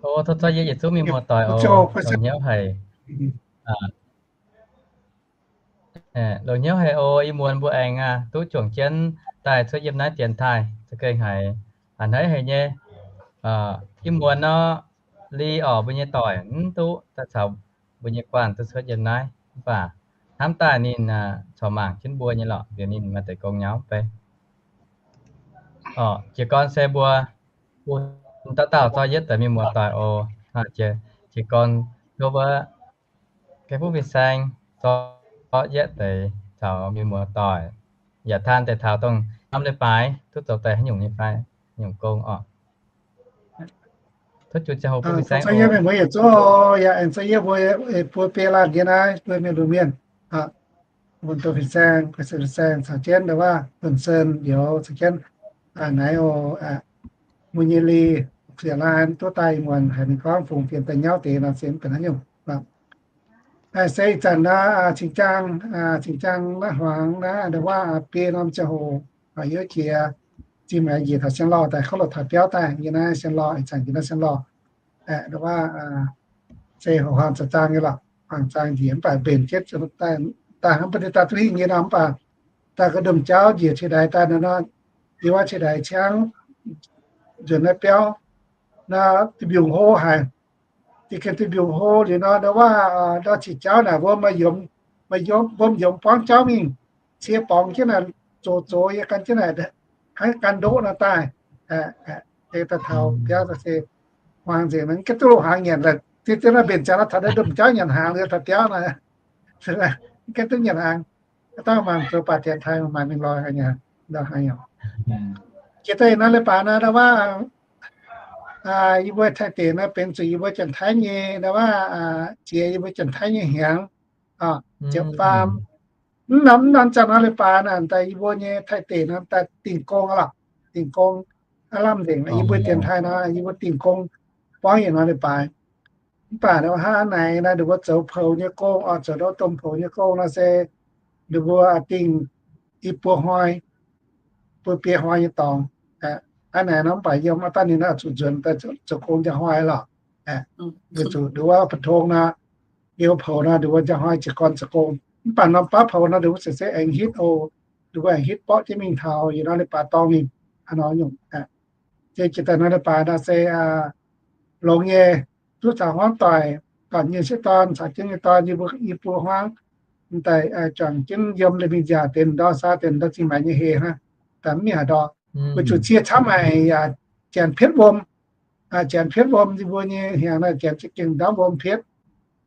O, tov zorqv yie yietc zungv mienh muoz-doic o, longx hnyouv haic. Longx hnyouv haic o, ih muonz mbuo aengx duqv juangc jienv daaih cuotv yiem naaiv dienx taaih, za'gengh haiz a'hneiv haic nyei. Ih muonz nor, li orqc mbuo nyei doic mv duqv daaih caux mbuo nyei guanh duqv cuotv yiem naaiv, mv baac hnamv daaih ninh corc mangc jienv mbuo nyei lorqc, liuz ninh maaih deix gong nyauv bei. Jiez gorn se mbuo bun dauh dauh zorqv yietv deix mienh muoz-doic oc. Jiez gorn tov wuov Ganh Fuqv Fin-Saeng zorqv yietv deix caux mienh muoz-doic yaac taan deix taux dongh norm leiz-baaix duqv zoux daaih haaix nyungc nyei fai, haaix nyungc gong orqc. Tov zuqc ziangh hoc bun Fin-Saeng oc. Mienh muoz yietc zungv yaac aengx zorqv yietv mbuo, buo biei laanh yiem naaiv mbuo mienh lunx mienh, bun Fin-Saeng, Fin-Saeng caux jienv ndau waav Bun Sen youz caux jienv naaiv oc. Mbuo nyei li ziepc laanh duqv daaih ih muonz haiz ninh gorngv fungx fienx daaih nyauv deix nor se mv benx haaix nyungc. Se ih zanc naaiv cingx jaang, cingx jaang naaiv hmuangx naaiv ndau waav biei norm ziangh hoc, yie jiex zinh maengx njiec taux Sien Lorh daaih, kouv loz taux biauv daaih, yie naaiv Sien Lorh, ih zanc yie naaiv Sien Lorh. Ndau waav se hoc hmuangx zaang nyei lorqc, hmuangx zaang njiec mv baac mbenc jienv daaih hnangv mv baac daaih duqv hingh nyei nor, mv baac daaih ga'ndongh jauv njiec ciex ndaix daaih nor, yie wuov ciex ndaix ciangv nzuonx naaiv biauv, naaiv duih mbiungc hlo haic. Diuh gengh duih mbiungc hlo liuz nor, ndau waav ndau ciex jauv naaic wuov, mbuo yomz buangv jauv mingh, cie borngz jienv naaic, zoux zoux yie gan jienv naaic, hnangv gan ndoqv nor daaih. Deix daaih taux biauv se hmuangx nzengc, mv gaengh duqv loz-hnaangx nyanc. Diuh diuh naaiv mbenc ziangx nor taux naaiv ndomh jauv nyanc hnaangx liuz taux biauv nor, mv gaengh duqv nyanc hnaangx. Dangh mangc zoux baac dienx taaih maaih mingh lorz haaix nyungc, lorz haaix nyungc. Jiex daaih naaiv leiz-baaix naaiv ndau waav yie mbuo Taiv deic naaiv benx zuqc yie mbuo Janx-Taiv nyei ndau waav, jiex yie mbuo Janx-Taiv nyei hnyangx, ziepc faam. Mv norm, mv norm ziangh naaiv leiz-baaix naaic daaih yie mbuo nyei Taiv deic naaiv daaih dingh gong aqv lorqc. Dingh gong aav lamh nzengc. Yie mbuo dienx taaih nor, yie mbuo dingh gong buangv yietc norm leiz-baaix. Mv baac hnangv naaic naaiv ninh mbuo zoux poux nyei gong, oix zoux ndau domh poux nyei gong nor se ninh mbuo dingh i buo hnoi, buo biei hnoi nyei dorngx. Hnangv naaic nor mv baac yiem aav dangh ninh naaiv zuqc nzuonx daaih zoux gong njang-hnoi lorqc. Weic zuqc ninh mbuo ba'tong nor, yiem poux nor ninh mbuo njang-hnoi jiez gorn zoux gong. Mv baac norm baav poux nor ninh mbuo se aengx hitv oc. Ninh mbuo aengx hitv borqv jienv mingh taux yietc norm leiz-baaix dorngx mingh. Hnangv nor nyungc. Se jiex daaih norm leiz-baaix nor se longx nyei, duqv caux hmuangv doic, dorn nyei sieqv dorn caux jienv nyei dorn, yie mbuo i buo hmuangv daaih juangc jienv yiem leiz-mingh nziaauc deix ndorm saa deix ndorm zingh maengx nyei heh hnangv, daaih mv mingh haaix ndorm. Weic zuqc cie camv haic yaac janx pietv wuom, janx pietv wuom, yie mbuo nyei hnyangx naaiv janx za'gengh ndaamv wuom pietv,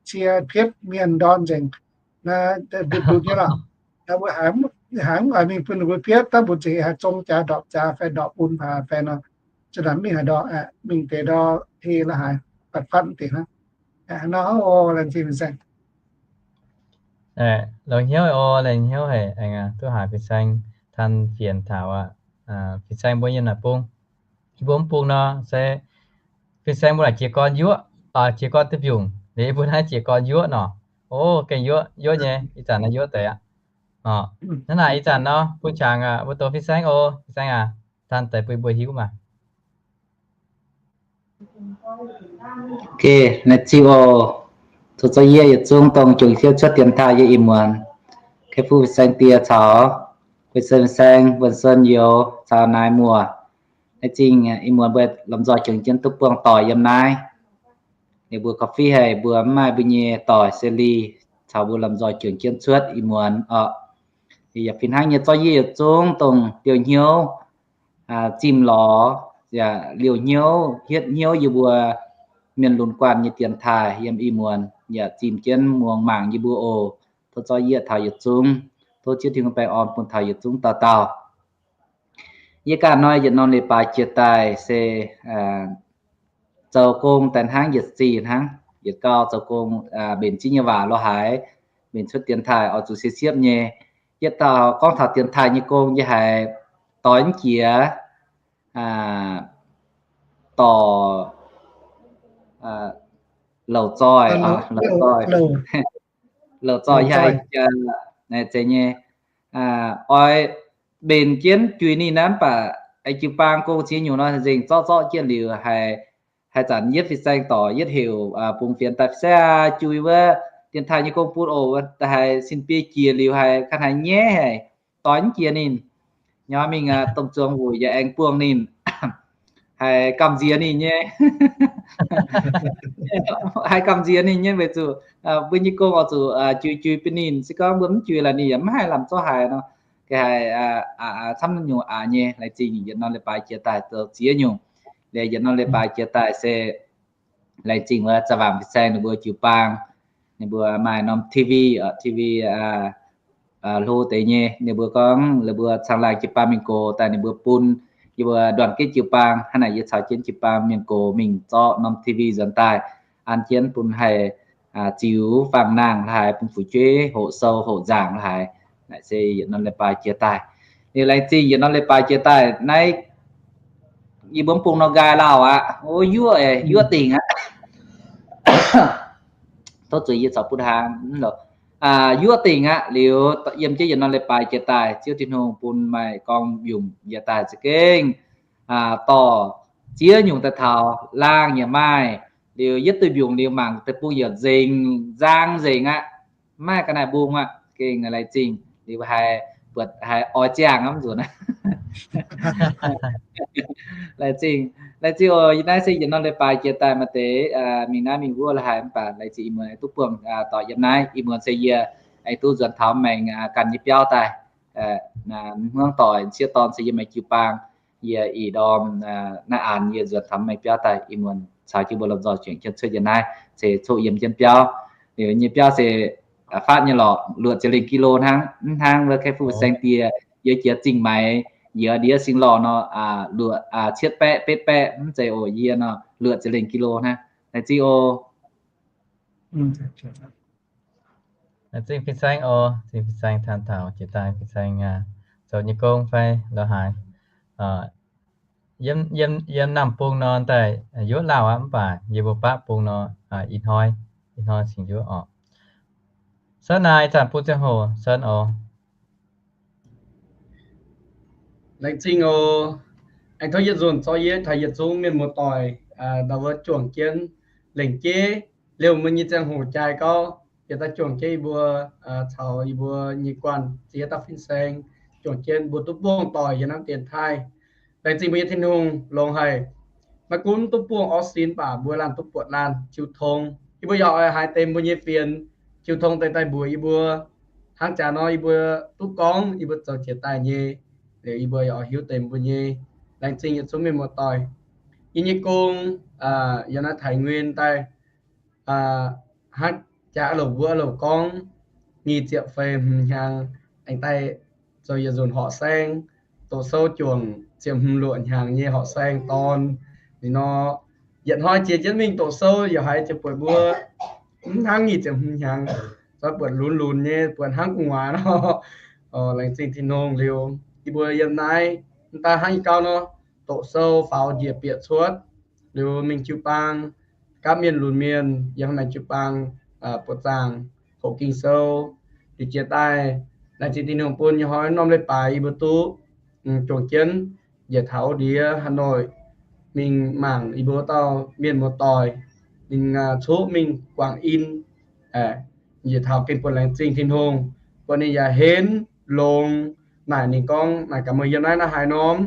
cie pietv mienh ndorn nzengc. Naaiv ndutv ndutv nyei lorqc. Mbuo haiz mv oix mingh bun ninh mbuo pietv, dangh mbuo za'gengh haiz zong jaax ndorpc jaax fai ndorpc bun paax fai nor, za'naaic mv mingh haaix ndorm, mingh deix ndorm heh la'haaix, fatv fatv deix hnangv. Nor oc, laengz zingh Fin-Saeng. Longx hnyouv oc, laengz hnyouv haic, aengx duqv haiz Fin-Saeng taan fienx taux aqv. Fin-Saeng mbuo yiem naaic bung, yie mbuo mv bung nor se Fin-Saeng mbuo naaic jiez gorn yuoqv, jiez gorn duih mbiungc, liuz yie mbuo naaiv jiez gorn yuoqv nor. O, gengh yuoqv, yuoqv nyei, ih zanc naaiv yuoqv deix aqv. Hnangv naaic ih zanc nor bun qangx mbuo dox Fin-Saeng oc. Fin-Saeng aac, taan deix bun mbuo hiuv maah. Ok, naaiv ziqv oc. Tov zorqv yie yietc zungv dongh juangc jienv cuotv dienx taaih yie ih muonz, Ganh Fuqv Fin-Saeng die caux Guei Sen Fin-Saeng, Wuonh Sen youz caux naaiv muoz. Naaiv zingh ih muonz mbuo lomh nzoih juangc jienv duqv buangh doic yiem naaiv. Ninh mbuo gauh fih haic mbuo mv maaih mbuo nyei doic se li caux mbuo lomh nzoih juangc jienv cuotv ih muonz oc. Yaac fih hnangv nyei zorqv yie yietc zungv dongh liouh hnyouv zimh lorz, yaac liouh hnyouv hietv hnyouv yie mbuo mienh lunx guanh nyei dienx taaih yiem ih muonz, yaac zimh jienv muangx mangc yie mbuo oc. Tov zorqv yie taux yietc zungv, tov Ziouv Tin-Hungh baengh orn bun taux yietc zungv dauh dauh. Yie ganh hnoi yietc norm leiz-baaix jiex daaih se zoux gong daaih hnangv yietc zinh hnangv, yietc gau zoux gong, mbenc ziex nyei waac lo haaix, mbenc cuotv dienx taaih oix zuqc siepv-siepv nyei. Yietc dauh gorngv taux dienx taaih nyei gong yie haiz doix mv jiex, dorc, louc zoih, louc zoih, louc zoih yie haiz, zeiz nyei, oix mbenc jienv juix ninh naaiv mv baac jiu-baang gong ziex nyungc nor nzengc zorqv zorqv jienv liuz haiz Haaix zanc yietv fin-saeng dorc yietv heuc bungx fienx daaih, fin-saeng jui wuov dienx taaih nyei gong bun oc, da'haiz sin biei jiex liuz haiz ga'naaiv nyaiv haic, doix mv jiex ninh. Nor mingh domh zuangx wuic yaac aengx buangh ninh, haiz gamh nziex ninh nyei, haiz gamh nziex ninh nyei weic zuqc mbuo nyei gong oix zuqc jui jui bun ninh. Se gorngv mbuo mv jui laaix ninh yaac mv haih lamh zorqv haiz nor. Ga'haiz camv nyungc aqc nyei. Laengz zingh yietc norm leiz-baaix jiex daaih zoux ziex nyungc. Liuz yietc norm leiz-baaix jiex daaih se laengz zingh wuov Za'waangc fin-saeng ninh mbuo jiu-baang, ninh mbuo maaih norm T V, T V hlo deix nyei. Ninh mbuo gorngv ninh mbuo caangh laangh jiu-baang mingh gox daaih ninh mbuo bun yie mbuo đoàn kết jiu-baang. Hnangv naaic yie caux jienv jiu-baang mienh gox mingh zorqv norm T V nzuonx daaih, an jienv bun haih ziux fangx-nangh la'haiz, bun fu'jueiv hoqc sou hoqc nzaangc la'haiz. Naaic se yietc norm leiz-baaix jiex daaih. Liuz laengz zingh yietc norm leiz-baaix jiex daaih naaiv, yie mbuo mv bung nor nqaai lauh aqv. O, yuoqv, yuoqv dingc aqv. Tov zuiz yie caux butv hlaang. Yuoqv dingc aqv. Liuz yiem jienv yietc norm leiz-baaix jiex daaih, Ziouv Tin-Hungh bun maaih gorngv mbiungc jiex daaih za'gengh dorh ziex nyungc daaih taux, laangh yaac maaih. Liuz yietv duih mbiungc liuz mangc deic-bung yaac nzengc, nzang nzengc aqv. Mv maaih ga'naaiv mbung aqv. Gengh laengz zingh liuz haiz buatc haiz oix ziangh aqv nzunc. Laengz zingh, laengz zingh oc. Naaiv se yietc norm leiz-baaix jiex daaih maaih deix mingh naaiv mingh wuov la'haiz, mv baac laengz zingh ih muonz aengx duqv buangh doic yiem naaiv. Ih muonz se yie aengx duqv nzuonx taux maengx ganh nyei biauv daaih. Hmuangv doic sieqv dorn se yiem maengx jiu-baang. Yie ih ndorm naaiv aanx yie nzuonx taux maengx biauv daaih, ih muonz caux jienv mbuo lomh nzoih juangc jienv cuotv yiem naaiv, se coqv yiem jienv biauv. Liuz nyei biauv se faatv nyei lorqc, luoqc ziepc lengh กิโล hnangv. Mv hnangv wuov แคฟู่ fin-saeng die, yie jiex Zingh Maix, yie ndiev Sing Lorh nor, luoqc cietv baeqv betv baeqv mv zeiz oc. Yie nor luoqc ziepc lengh กิโล hnangv. Laengz zingh oc. Laengz zingh fin-saeng oc. Zingh fin-saeng taan taux jiex daaih, fin-saeng zoux nyei gong fai la'haaix. Yiem, yiem Namh Bung nor daaih yuoqv lauh aqv, mv baac yie mbuo Baqv Bung nor ih hnoi, ih hnoi cingx yuoqv oc. Sen naaic zanc bun ziangh hoc sen oc. Laengz zingh oc. Aengx tov yietc nzunc zorqv yie taux yietc zungv mienh muoz-doic ndau wuov juangc jienv lengc jeiv liouh mbuo nyei ziangh hoc jaaix gauh bieqc daaih juangc jienv yie mbuo, caux yie mbuo nyei guanh ziex dauh fin-saeng juangc jienv mbuo duqv buangh doic yiem naaiv dienx taaih. Laengz zingh mbuo nyei Tin-Hungh longx haic. Maiv gunv duqv buangh orv sin baac mbuo laanh duqv buatc laanh jiu tong. Yie mbuo yaac oix haiz deix mbuo nyei fienx jiu tong deix daaih mbuox yie mbuo hnangv jaax nor yie mbuo duqv gorngv yie mbuo zoux jiex daaih nyei. Liuz yie mbuo yaac oix hiuv deix mbuo nyei. Laengz zingh yietc zungv mienh muoz-doic. Yie nyei gong yiem naaiv Taiv Nguyen daaih hnangv jaax louc mbuo louc gorngv nyic ziepc feix hmz hnyangx aengx daaih zoux yietc nzunc horqc saeng, doqc sou juangc ziepc hmz luoqc hnyangx nyei horqc saeng dorn. Liuz nor, yietc hnoi jiex jienv mingh doqc sou yaac haiz ziouc buatc mbuo mv hnangv nyic ziepc hmz hnyangx, zoux buatc lunx lunx nyei, buatc hnangv gu'nguaaz nor. Laengz zingh Tin-Hungh liuz, yie mbuo yiem naaiv mv daaih hnangv yie gauh nor, doqc sou faaux njiec bieqc cuotv, liuz mingh jiu-baang, gapv mienh lunx mienh yiem haaix maengx jiu-baang, buoqc zaangc, hoqc Ging-Sou, liuz jiex daaih, laengz zingh Tin-Hungh bun nyei hnoi norm leiz-baaix yie mbuo duqv juangc jienv njiec taux ndiev Hà Nội mingh mangc yie mbuo wuov dauh mienh muoz-doic, ninh cuqv mingh Quảng Yên, njiec taux gengh buatc laengz zingh Tin-Hungh, buatc ninh yaac henv longx. Naaic ninh gorngv naaic gaax meih yiem naaiv naaiv haaix norm?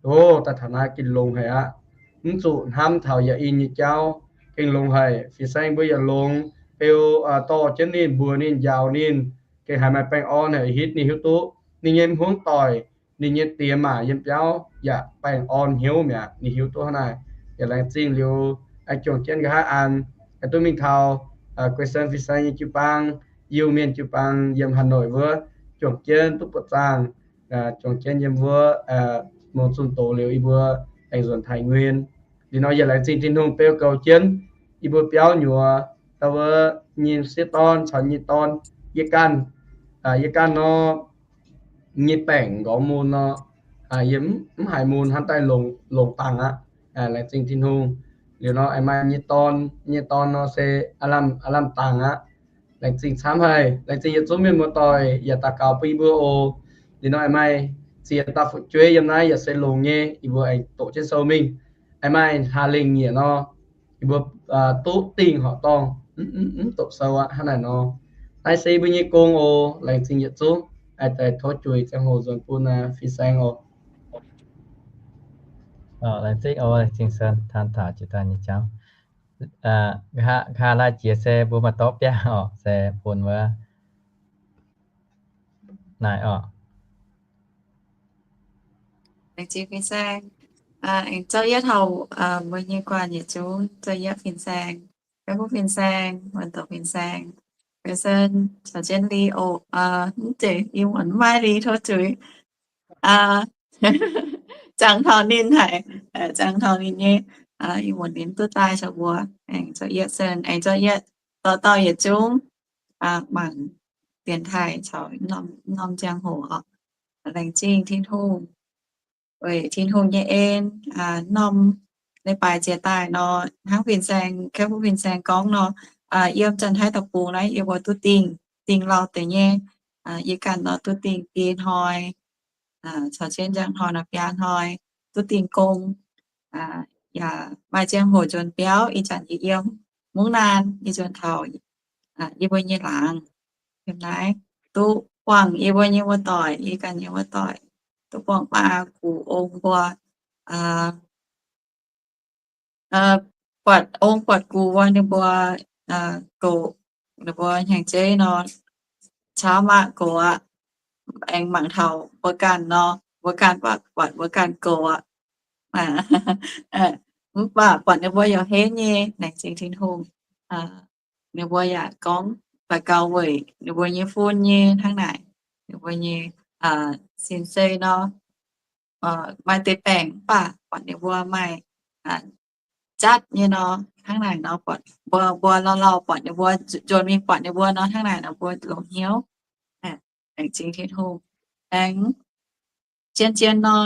O, daaih taux naaiv gengh longx haic aqv. Mv zuqc hnamv taux yaac in nyei jauv, gengh longx haic. Fin-saeng mbuo yaac longx, beu dorh jienv ninh, mbuox ninh, njaaux ninh, gengh haiz maaih baengh orn haic. Hitv ninh hiuv duqv ninh nyei hmuangv doic, ninh nyei diex maac yiem biauv yaac baengh orn hnyouv mi'aqv. Ninh hiuv duqv hnangv naaic, yaac laengz zingh liuz, juangc jienv nqa'haav an, duqv mingh taux Guei Sen fin-saeng nyei jiu-baang, Iu-Mienh jiu-baang yiem Hà Nội wuov, juangc jienv duqv buoqc zaangh, juangc jienv yiem wuov, mongh zunh doz liuz yie mbuo aengx nzuonx Taiv Nguyen. Liuz nor yaac laengz zingh Tin-Hungh beu goux jienv yie mbuo biauv nyuoz, dauh wuov nyei sieqv dorn caux nyei dorn, yie ganh, yie ganh nor, nyei baengc nqorngv mun nor, yie mv haiz mun hnangv daaih longc dangx aqv. Laengz zingh Tin-Hungh. Liuz nor aengx maaih nyei dorn, nyei dorn nor se aav lamh, aav lamh dangx aqv. Laengz zingh camv haic, laengz zingh yietc zungv mienh muoz-doic yaac daux gaux bun yie mbuo oc. Liuz nor aengx maaih ziex dauh fu'jueiv yiem naaiv yaac se longx nyei, yie mbuo aengx doqc jienv sou mingh. Aengx maaih Hlaax Lingh Nyieqc nor, yie mbuo duqv dingh horqc dorngh, mv dopc sou aqv. Hnangv naaic nor, naaiv se yie mbuo nyei gong oc. Laengz zingh yietc zungv. Aa, daaih tov juix ziangh hoc nzuonx bun fin-saeng oc. Laengz zingh oc, laengz zingh Sen taan taux jiex daaih nyei jauv. Nqa'haav laai jiex se mbuo maaih dorv biaav oc, se bun wuov naaic oc. Laengz zingh fin-saeng. Aengx zorqv yietv taux mbuo nyei guanh yietc zungv, zorqv yietv fin-saeng, Gapv Fuqv fin-saeng, Muonz Doqc fin-saeng, Gapv Sen caux jienv Li oc. Mv zeiz, yie muonz mv maaih Li, tov zuiz. Ziangh taux ninh haic, ziangh taux ninh nyei, yie muonz ninh duqv daaih caux mbuo aengx zorqv yietv Sen, aengx zorqv yietv dauh dauh yietc zungv mangc dienx taaih caux norm ziangh hoc oc. Laengz zingh Tin-Hungh. Weic Tin-Hungh nyei en, norm leiz-baaix jiex daaih nor, hnangv fin-saeng, Gapv Fuqv fin-saeng gorngv nor, yiem Janx-Taiv deic-bung naaiv yie mbuo duqv dingh, dingh lauh deix nyei. Yie ganh nor duqv dingh biei hnoi caux jienv njang hnoi nor biaa hnoi, duqv dingh gong. Yaac maaih ziangh hoc nzuonx biauv, ih zanc yie yiem mungv naanh, yie nzuonx taux yie mbuo nyei laangz. Yiem naaiv duqv buangh yie mbuo nyei wuov doic, yie ganh nyei wuov doic, duqv buangh maa gux ong mbuo, buatc ong buatc gux mbuo, ninh mbuo goux, ninh mbuo hnyangx-jeiv nor, caux maa goux aqv. Aengx mangc taux mbuo ganh nor, mbuo ganh buatc, buatc mbuo ganh goux aqv. Mv baac buatc ninh mbuo yaac henv nyei, laengz zingh Tin-Hungh. Ninh mbuo yaac gorngv daux gaux weic ninh mbuo nyei fun nyei hnangv naaic, ninh mbuo nyei sin-sei nor, maaih deix baengc mv baac buatc ninh mbuo maaih jatv nyei nor, hnangv naaic nor, mbuo, mbuo lauh lauh buatc ninh mbuo, nzuonx mingh buatc ninh mbuo nor, hnangv naaic nor mbuo longc hnyouv. Laengz zingh Tin-Hungh. Aengx zien-zien nor,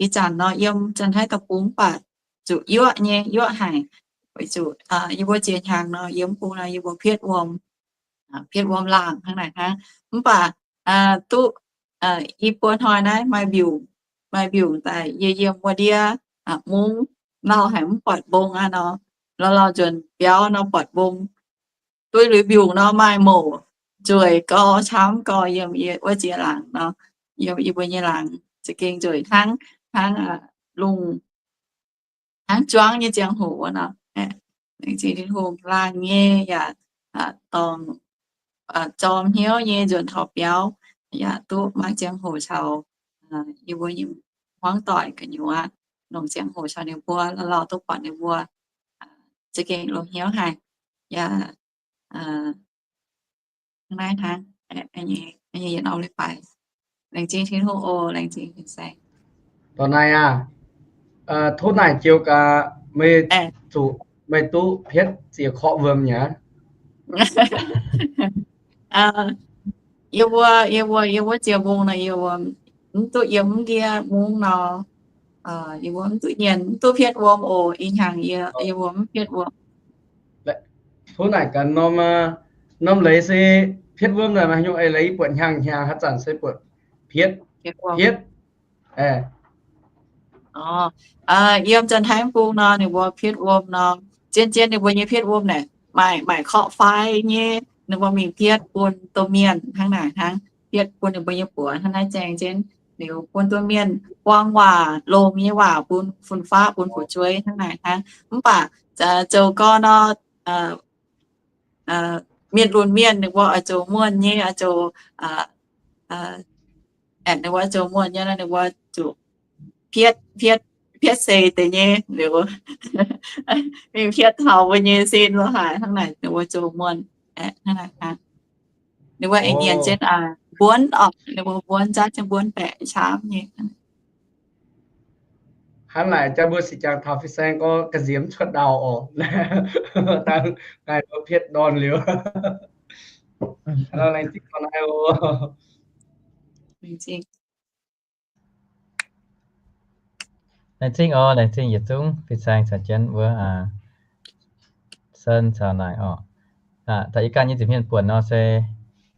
ih zanc nor yiem Janx-Taiv deic-bung mv baac zuqc yuoqv nyei, yuoqv haic. Weic zuqc yie mbuo ziex hnyangx nor, yiem mv bung nor yie mbuo pietv wuom, pietv wuom laangh hnangv naaic hnangv. Mv baac duqv i buo hnoi naaiv maaih mbiungc, maaih mbiungc daaih yie yiem wuov ndiev mungv lauh haic mv buatc mbong aqv nor, lauh lauh nzuonx biauv nor buatc mbong. Duqv liuz mbiungc nor maaih mouc nzueic gau, camv gau yiem wuov ziex laangz nor, yiem yie mbuo nyei laangz za'gengh nzueic hnangv, hnangv lungh, hnangv juangv nyei ziangh hoc wuov nor. Laengz zingh Tin-Hungh, laanh nyei yaac dorngc, jorm hnyouv nyei nzuonx taux biauv, yaac duqv maaih ziangh hoc caux yie mbuo nyei hmuangv doic gu'nyuoz, longc ziangh hoc caux ninh mbuo, lauh lauh duqv buatc ninh mbuo, za'gengh longc hnyouv haic. Yaac hnangv naaiv hnangv, yietc norm leiz-baaix. Laengz zingh Tin-Hungh oc, laengz zingh fin-saeng. Dorh naaiv aac, tov naaic joux gaax, meih zuqc, meih duqv pietv ziex korqv wuom nyei aqv? Yie mbuo, yie mbuo, yie mbuo ziex mbong nor, yie mbuo mv duqv yiem mv ndiev mungv nor, yie mbuo mv duqv nyienz, mv duqv pietv wuom oc. Ih hnyangx yie, yie mbuo mv pietv wuom. Tov naaic gaax norm, norm leiz se pietv wuom naaic maaih haaix nyungc eix leiz yie buatc hnyangx-hnyangx haaix zanc se buatc pietv, pietv. Yiem Janx-Taiv bung nor, ninh mbuo pietv wuom nor, zien-zien ninh mbuo nyei pietv wuom naaic, maaih, maaih korqv-faix nyei, ninh mbuo mingh pietv bun domh mienh hnangv naaic hnangv, pietv bun ninh mbuo nyei buoz hnangv naaiv zaeng jienv. Liuz bun domh mienh buang waac, longx nyei waac bun fun-faqv, bun fu'jueiv hnangv naaic hnangv. Mv baac zoux gau nor, mienh lunx mienh ninh mbuo oix zoux muonh nyei, oix zoux, aengx ninh mbuo zoux muonh nyei nor, ninh mbuo zuqc pietv, pietv, pietv seix deix nyei liuz, mingh pietv taux mbuo nyei sin lo haaix hnangv naaic ninh mbuo zoux muonh, hnangv naaic hnangv. Ninh mbuo aengx nyienz jienv mbuonv oc, ninh mbuo mbuonv nzatv jienv mbuonv baeqc camv nyei. Hnangv naaic jaa mbuo sic jangx taux fin-saeng gorngv ga'nziex mv cuotv ndau oc. Dangh naaiv mbuo pietv ndorn liuz. Laengz zingh gorngv naaiv oc. Laengz zingh oc, laengz zingh yietc zungv fin-saeng caux jienv wuov Sen caux naaic oc. Daaih yie ganh nyei nza'hmien buonc nor se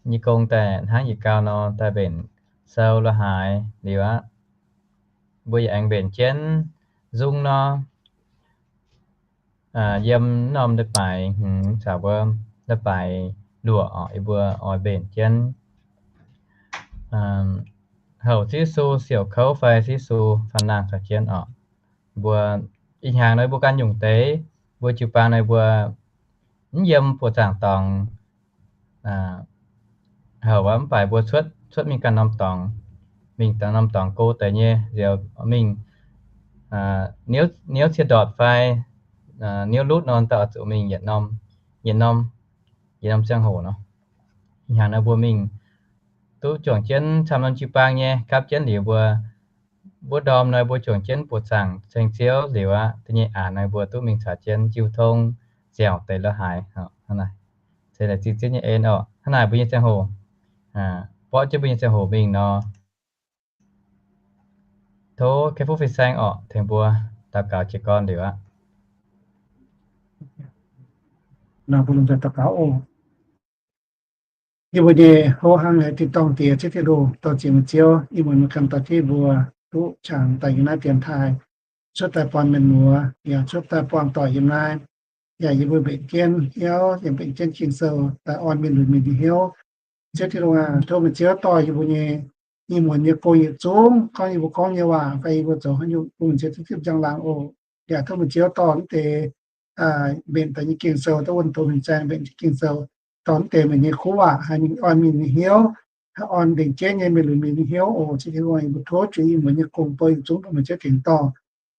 nyei gong daaih hnangv yietc gau nor daaih mbenc sou lo haaix liuz aqv. Mbuo yaac aengx mbenc jienv nzung nor. yiem norm leiz-baaix hmz caux mbuo leiz-baaix luoqc oc, yie mbuo oix mbenc jienv houc Ziouv Yesu siouc kouv fai Ziouv Yesu faanv laangh caux jienv oc. Mbuo ih hnyangx nor mbuo ganh nyungc deix, mbuo jiu-baang nor mbuo mv yiem buoz-zaangc dorngx houc aqv, mv baac mbuo cuotv, cuotv mingh ganh norm dorngx, mingh norm dorngx go deix nyei nziouc mingh niouv, niouv cie ndortc fai niouv lutv nor, daaih oix zuqc mingh yietc norm, yietc norm, yietc norm ziangh hoc nor. Ih hnyangx nor mbuo mingh duqv juangc jienv camv norm jiu-baang nyei, gapv jienv liuz mbuo, mbuo ndorm nor mbuo juangc jienv buoz-zaangc ceng Ziouv liuz aqv, da'nyeic aanx nor mbuo duqv mingh caux jienv jiu tong nziaauc deix la'haaix. Hnangv naaic se laengz zingh Ziouv nyei en oc. Hnangv naaic mbuo nyei ziangh hoc, borqv jienv mbuo nyei ziangh hoc mingh nor, tov Kei Fuqv Fin-Saeng orqc, tengx mbuo daux gaux jiez gorn liuz aqv. Yie mbuo nyei hlo hnangv haaix, tin-dorngh Diex, Ziouv Tin-Hungh, dor-ziec meih Ziouv, ih muonz meih ganh dorh jienv mbuo duqv qangx daaih yiem naaiv dienx taaih, cuotv daaih buangh mienh muoz, yaac cuotv daaih buangh doic yiem naaiv, yaac yie mbuo mbenc jienv hnyouv, yaac mbenc jienv Ging-Sou daaih orn mienh lunx mienh nyei hnyouv. Ziouv Tin-Hungh aac, tov meih Ziouv dorh yie mbuo nyei ih muonz nyei gong yietc zungv, gorngv yie mbuo gorngv nyei waac fai yie mbuo zoux haaix nyungc, bun meih Ziouv duqv zipv njang-laangc oc. Yaac tov meih Ziouv dorh mv deix mbenc daaih nyei Ging-Sou, dongh wuonh doz mienh zaeng mbenc nyei Ging-Sou, dorh mv deix meih nyei kuv waac haih orn mienh nyei hnyouv, haih orn mbenc jienv nyei mienh lunx mienh nyei hnyouv oc. Ziouv Tin-Hungh, yie mbuo tov zuqc ih muonz nyei gong bou yietc zungv bun meih Ziouv tengx dorh.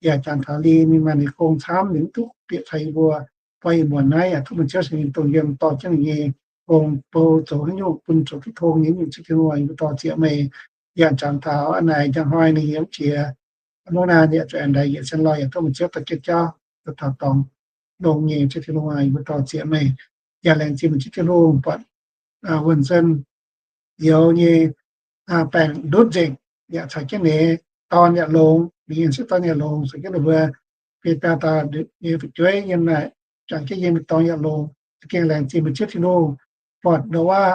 Yaac jangx taux liuz ninh maaih ninh gong camv, ninh mv duqv bieqc taux yie mbuo. Bun ih muonz naaiv yaac tov meih Ziouv cingx ninh dongh yiem dorh jienv ninh nyei gong bou zoux haaix nyungc bun zoux duqv tong nyei nyungc. Ziouv Tin-Hungh, yie mbuo dor-ziec meih. Yaac jangx taux a'naaic njang hnoi ninh yiem jiex, a'hneiv naaiv yaac zuqc aengx ndaix yietc cien lorh, yaac tov meih Ziouv dorh jienv jauv, dorh taux dorngx longx nyei. Ziouv Tin-Hungh, yie mbuo dor-ziec meih. Yaac laengz zingh meih Ziouv Tin-Hungh buatc wuonh zon youz nyei baengc ndutv nzengc, yaac caux jienv ninh dorn yaac longx, ninh nyei sieqv dorn yaac longx, caux jienv ninh mbuo biei biaa dauh nyei fu'jueiv yiem naaic, jangx jienv yiem ninh dorn yaac longx. Za'gengh laengz zingh meih Ziouv Tin-Hungh, buatc Noo-waa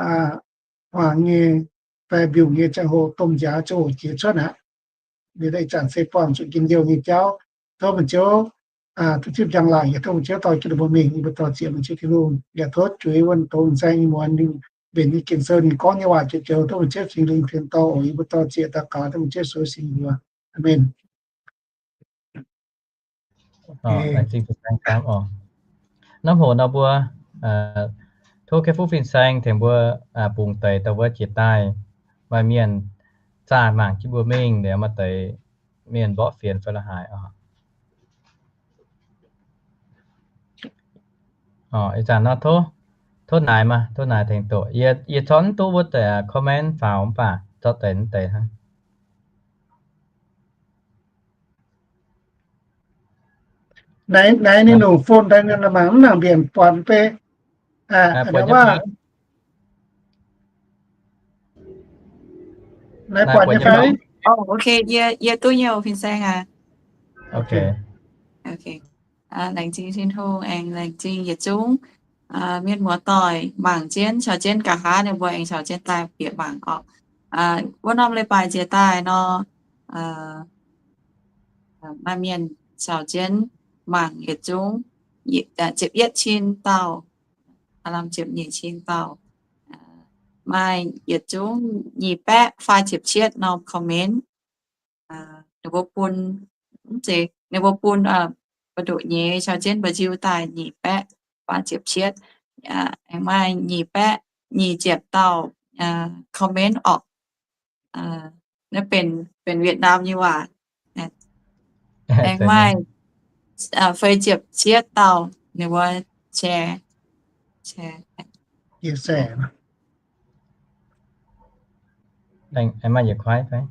hmuangx nyei fai mbiungc nyei ziangh hoc domh nziaaux ziouc hoqc jiex cuotv aqv. Liuz ih zanc se buangh zuqc njien-youh nyei jauv. Tov meih Ziouv duqv zipv njang-laangc, yaac tov meih Ziouv dorh jienv ninh mbuo mingh. Yie mbuo dor-ziec meih Ziouv Tin-Hungh. Yaac tov juix wuonh doz mienh zaeng ih muonz ninh mbenc nyei Ging-Sou ninh gorngv nyei waac joux joux, tov meih Ziouv cingx lingh tengx dorh oc. Yie mbuo dor-ziec daux gaux dengv meih Ziouv Yesu nyei mbuox. Aamen. Hnangv naaiv hoc nor mbuo tov Kei Fuqv Fin-Saeng tengx mbuo bungx deix dauh wuov jiex daaih, maaih mienh zaah mangc jienv mbuo mingh liuz, maaih deix mienh mborqv fienx fai la'haaix oc. Ih zanc nor tov, tov naaic maah, tov naaic tengx doqc. Yie corc mv duqv wuov deix comment faaux mv baac zorqv deix mv deix hnangv. Naaiv ninh longc phone daaih mangc mv nangc mbienc buatc beiv. Naaiv buatc nyei fai? Ok, yie duqv nyei, Fin-Saeng aac. Laengz zingh Tin-Hungh aengx laengz zingh yietc zungv mienh muoz-doic mangc jienv, caux jienv nqa'haav ninh mbuo aengx caux jienv daaih bieqc mangc oc. Wuov norm leiz-baaix jiex daaih nor, maaih mienh caux jienv mangc yietc zungv ziepc yietv cin dauh, lamh ziepc nyeic cin dauh. Maaih yietc zungv nyic baeqv faah ziepc cietv norm comment. Ninh mbuo bun, mv zeiz, ninh mbuo bun ba'ndoqc nyeiz caux jienv mba'nziu daaih nyic baeqv faah ziepc cietv. Aengx maaih nyic baeqv nyic ziepc dauh comment orqc. Naaiv benx, benx Việt Nam nyei waac. Aengx maaih feix ziepc cietv dauh ninh mbuo share, share. Aengx maaih yietc kuaaiv fai?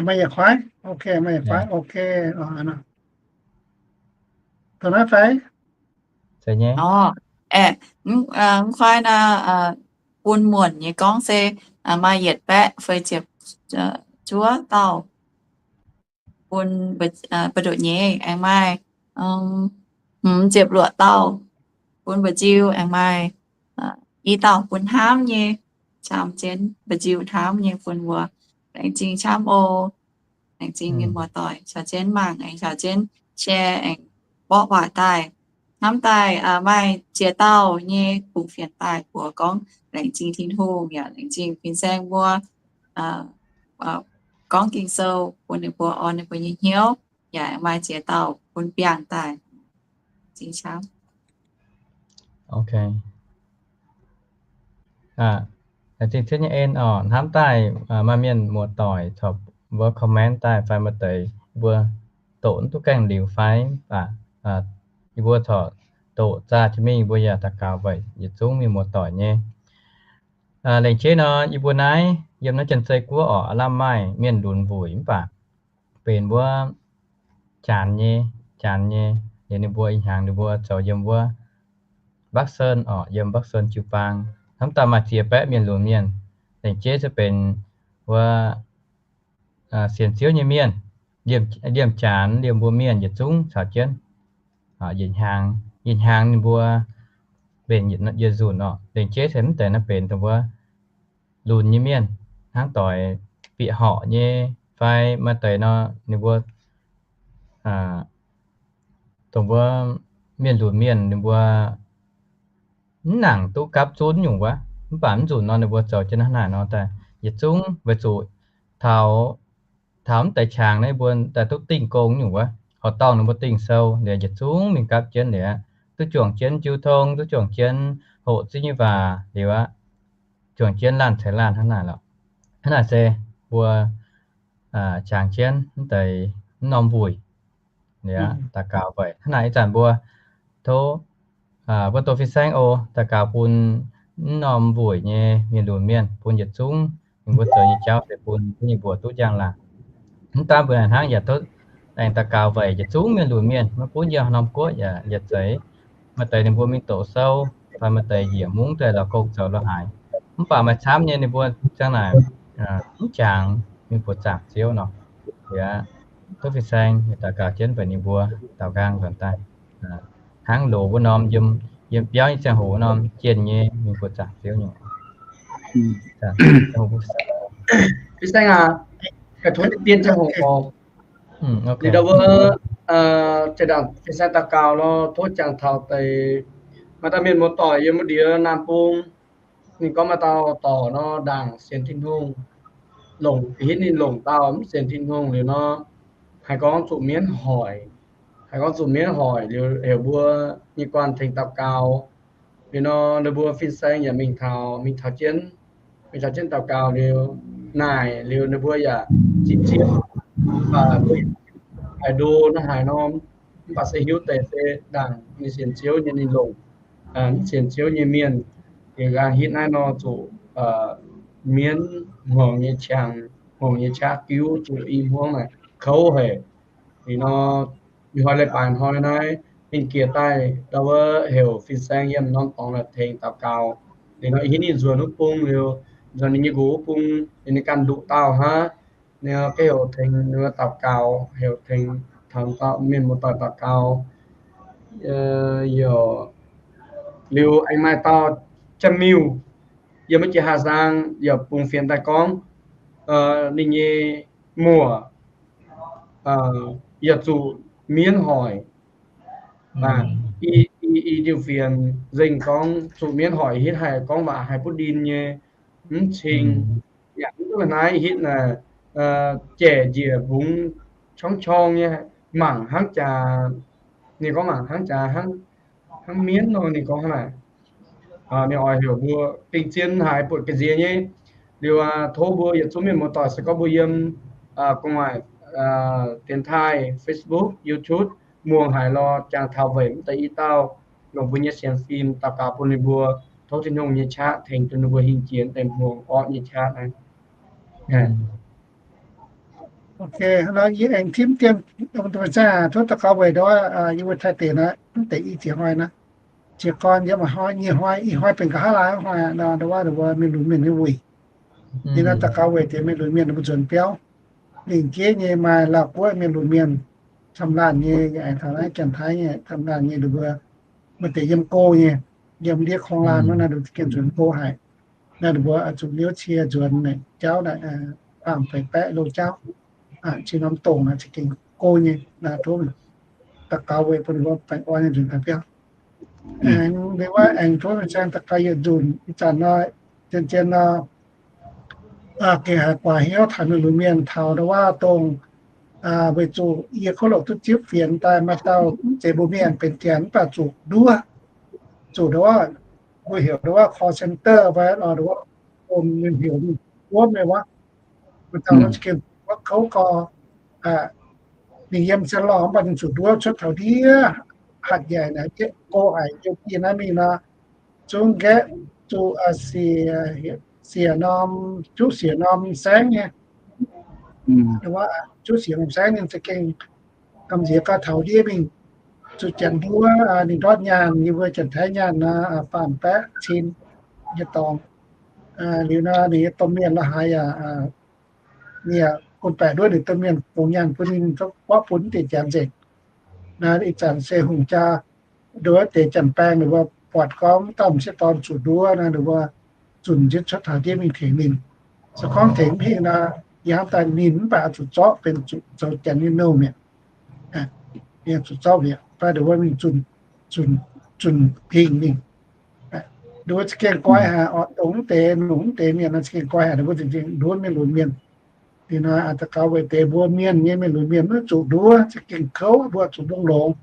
Maaih yietc kuaaiv, ok, maaih yietc kuaaiv, ok. Dongh naaiv fai? Mv kuaaiv naaiv bun muonc nyei gorngv se maaih yietc baeqv feix ziepc juov dauh bun ba'ndoqc nyeiz, aengx maaih hmz ziepc luoqc dauh bun mba'nziu, aengx maaih i dauh bun hnamv nyei, camv jienv mba'nziu hnamv nyei bun mbuo. Laengz zingh camv oc. Laengz zingh mienh muoz-doic caux jienv mangc aengx caux jienv share aengx mborqv waac daaih. Hnamv daaih maaih ziex dauh nyei bungx fienx daaih buoz gorngv laengz zingh Tin-Hungh yaac laengz zingh fin-saeng mbuo gorngv Ging-Sou bun ninh mbuo, orn ninh mbuo nyei hnyouv, yaac maaih ziex dauh bun biangh daaih. Zingh qaqv. Ok. Laengz zingh Cietv nyei en oc. Hnamv daaih maaih mienh muoz-doic corc mbuo comment daaih fai maaih deix mbuo doqc mv duqv gaengh liuz fai mv baac yie mbuo corc doqc zaah jiex mingh, mbuo yaac daux gaux weic yietc zungv mienh muoz-doic nyei. Laengz jeiv nor, yie mbuo naaiv yiem naaiv Janx-Zei Guoqv oc, aav lamh maaih mienh lunx wuic mv baac benx wuov Janx nyei, Janx nyei, liuz ninh mbuo ih hnyangx ninh mbuo zoux yiem wuov Bắc Sơn oc, yiem Bắc Sơn Jiu-Baang. Hnamv daaih maaih ziex baeqv mienh lunx mienh. Laengz jeiv se benx wuov sienx Ziouv nyei mienh, liemh Janx, liemh mbuo mienh yietc zungv caux jienv. Yietc hnyangx, yietc hnyangx ninh mbuo mbenc yietc nzunc oc. Laengz jeiv se mv deix naaiv benx dongh wuov lunx nyei mienh, hnangv doix bieqc horqc nyei fai maaih deix nor ninh mbuo dongh wuov mienh lunx mienh ninh mbuo mv nangc duqv gapv zunv nyungc wuov. Mv baac mv nzunc nor ninh mbuo zoux jienv hnangv naaic nor daaih yietc zungv weic zuqc taux, taux mv deix qangx naaiv mbuo daaih duqv dingh gong nyungc wuov. Horqc dorngh ninh mbuo dingh sou liuz yietc zungv mingh gapv jienv liuz aqv, duqv juangc jienv jiu tong, duqv juangc jienv hoqc ziex nyei waac liuz aqv, juangc jienv laanh ceix laanh hnangv naaic lorqc. Hnangv naaic se mbuo jangx jienv mv deix mv norm wuic liuz aqv, daux gaux weic hnangv naaic. Ih zanc mbuo tov mbuo doh fin-saeng oc, daux gaux bun mv norm wuic nyei mienh lunx mienh, bun yietc zungv ninh mbuo zoux nyei jauv se bun ninh mbuo duqv njang-laangc. Mv daan mbuo hnangv yaac tov aengx daux gaux weic yietc zungv mienh lunx mienh, maiv gunv yiem norm guoqv yaac yietc zeiz. Maaih deix ninh mbuo mingh doqc sou, fai maaih deix njiec mungv daaih lorz gong zoux lorz haaix. Mv baac maaih camv nyei ninh mbuo ziang naaic mv jangx mingh buoz zaangc Ziouv nor. Liuz aqv, tov fin-saeng daux gaux jienv weic ninh mbuo daaux nqaang nzuonx daaih, hnangv loz wuov norm, yiem biauv nyei ziangh hoc wuov norm jienh nyei mingh buoz zaangc Ziouv nyei. Fin-saeng aac, tov dien ziangh hoc oc. Liuz ndau wuov, zinh ndaangc fin-saeng daux gaux nor, tov jangx taux deix maaih dauh mienh muoz-doic yiem wuov ndiev Naamh Bung. Ninh gorngv maaih dauh dorc nor ndaangc sienx Tin-Hungh, longc, hitv ninh longc dauh mv sienx Tin-Hungh liuz nor, haiz gorngv zuqc mienv hoic, haiz gorngv zuqc mienv hoic liuz heuc mbuo nyei guanh tengx daux gaux. Liuz nor ninh mbuo fin-saeng yaac mingh taux, mingh taux jienv, mingh taux jienv daux gaux liuz, naaic liuz ninh mbuo yaac zipv zipv haaix ndo naaiv haaix norm, mv baac se hiuv deix se ndaangc ninh sienx Ziouv nyei, ninh longc mv sienx Ziouv nyei mienh. Liuz nqaang hitv naaiv nor zuqc mienv hmuangx nyei qangx, hmuangx nyei qaqv giuv zuqc i hmuangv naaic kouv haic. Liuz nor, ih hnoi leiz-baaix hnoi naaiv ninh jiex daaih ndau wuov heuc fin-saeng yiem norm dorngx naaic tengx daux gaux. Liuz nor ih hitv ninh nzuonx wuov bung liuz, nzuonx ninh nyei nqox wuov bung, ninh ganh nduqc dauh hnangv. Ninh ganh heuc tengx ninh daux gaux, heuc tengx taux dauh mienh muoz-doic daux gaux. Yaac liuz aengx maaih dauh Jaa Miuh, yiem wuov jiex Hà Giang, yaac bungx fienx daaih gorngv ninh nyei muoc yaac zuqc mienv hoic. I diuh fienx nzengc gorngv zuqc mienv hoic hitv haih gorngv waac haih butv ndin nyei, mv cing. Yaac mv duqv naaiv hitv naaic, jaic njiec mbungx qorngv qorng nyei, mangc hnangv jaax, ninh gorngv mangc hnangv jaax, hnangv mienv nor ninh gorngv hnangv naaic. Ninh oix heuc mbuo dingh zien haiz buatc ga'nziex nyei. Liuz tov mbuo yietc zungv mienh muoz-doic se gorngv mbuo yiem gu'nguaaic, dienx taaih, Facebook, YouTube, muangx haic lorz jangx taux weic mv deix i dauh longc mbuo nyei sienx fim daux gaux bun ninh mbuo, tov Tin-Hungh nyei qaqv tengx duqv ninh mbuo hingh jiex deix hmuangx orqv nyei qaqv naaiv. Ok, yie aengx timv dien, tov daux gaux weic ndau, yie mbuo Taiv deic naaiv, mv deix i ziex hnoi naaiv, jiez gorn yiem hnoi, nyei hnoi, ih hnoi benx nqa'haav laai hnoi, ndau wuov mienh lunx mienh nyei wuic. Yie naaiv daux gaux weic deix mienh lunx mienh mbuo nzuonx biauv. Lingc jeiv nyei maaih Laauh Guoqv mienh lunx mienh camv laanh nyei, yaac aengx taux naaiv Janx-Taiv nyei camv laanh nyei, ninh mbuo maaih deix yiem go nyei, yiem ndiev korng laanh wuov naaiv, ninh mbuo gengh nzuonx go haic. Naaiv ninh mbuo zuqc liouv cie nzuonx jauv naaic, baamh feix baeqv loz jauv, cin norm dongh naaic za'gengh go nyei naaiv tov. daux gaux weic bun ninh mbuo baengh orn nyei nzunc daaih biauv. Aengx liuz wuov aengx tov mingh saeng daux gaux yietc nzunc. Ih zanc nor, zien-zien nor, gengh haiz guaax hnyouv taux mienh lunx mienh taux ndau wuov dongh, weic zuqc yie kouv loc duqv zipv fienx daaih maaih dauh mv zeiz mbuo mienh benx janx mv baac zuqc nduov, zuqc ndau wuov, mbuo heuc ndau wuov call center fai ndau wuov, mienh heuc ninh nduov mienh wuov, maaih dauh wuov za'gengh wuov kouv gau, ninh yiem Sien Lorngh mv baac ninh zuqc nduov cuotv taux ndiev Hatc Nyaic naaic, go haic yiem naaiv mingh nor, zungv nqaeqv zuqc siec norm, juqv siec norm saengv nyei. Juqv siec norm saengv ninh za'gengh gamh nziex gau taux ndiev mingh, zuqc janx nduov ninh ndortv nyaanh, yie mbuo janx-taiv nyaanh nor, faam baeqv cin nyei dorngx. Liuz nor ninh nyei domh mienh la'haaix yaac, ninh yaac gunv baeqc nduov ninh domh mienh bungx nyaanh bun ninh, gorngv bun deix janx nzengc. Naaiv ih zanc se hungh jaa nduov deix janx-baeng ninh mbuo buatc gorngv dauh m'sieqv dorn zuqc nduov nor, ninh mbuo zunc njiec cuotv taux ndiev mingh tengx ninh. Se gorngv tengx mv hingh nor, yangh daaih ninh mv baac zuqc zorqv benx zuqc zoux janx nyei nouh mi'aqv. Zuqc zorqv mi'aqv, fai ninh mbuo mingh zunc, zunc, zunc pingh mingh. Ninh mbuo za'gengh goiv haic, oix dongh mv deix, longc mv deix mienh nor za'gengh goiv haic, ninh mbuo za'gengh nduov mienh lunx mienh. Liuz nor, daux gaux weic deix mbuo mienh nyei mienh lunx mienh maiv zuqc nduov, za'gengh kouv, mbuo zuqc mbungh longx.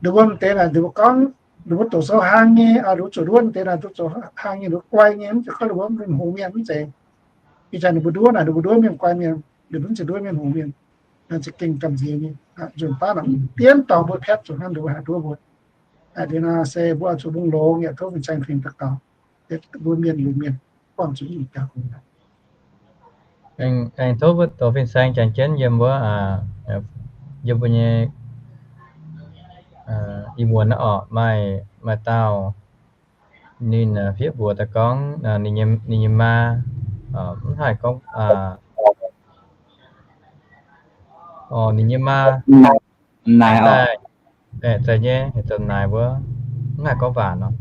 Ninh mbuo mv deix naaic, ninh mbuo gorngv, ninh mbuo doqc sou hlang nyei, ninh mbuo zuqc nduov mv deix naaic, duqv zoux hlang nyei, ninh mbuo guai nyei, mv zeiz gorngv ninh mbuo mv hungx mienh mv zeiz. Ih zanc ninh mbuo nduov naaic, ninh mbuo nduov mienh guai mienh, ninh mbuo mv zeiz nduov mienh hungx mienh. Naaiv za'gengh gamh nziex nyei. Nzunc baav naaic, dien dorngx mbuo piatv zuqc hnangv, ninh mbuo haih nduov mbuo. Aa, liuz nor se mbuo zuqc mbungh longx, yaac tov fin-saeng tengx daux gaux, mbuo mienh lunx mienh buangh zuqc nyungc jaax-gux. Aengx tov mbuo dorh fin-saeng jangx jienv yiem wuov, yiem mbuo nyei ih muonz naaiv orqc, maaih, maaih dauh ninh fiev mbuox daaih gorngv ninh nyei maa mv haih gorngv, ninh nyei maa naaic, daaih, daaih nyei, heuc zoux naaic wuov, mv haih gorngv waac nor.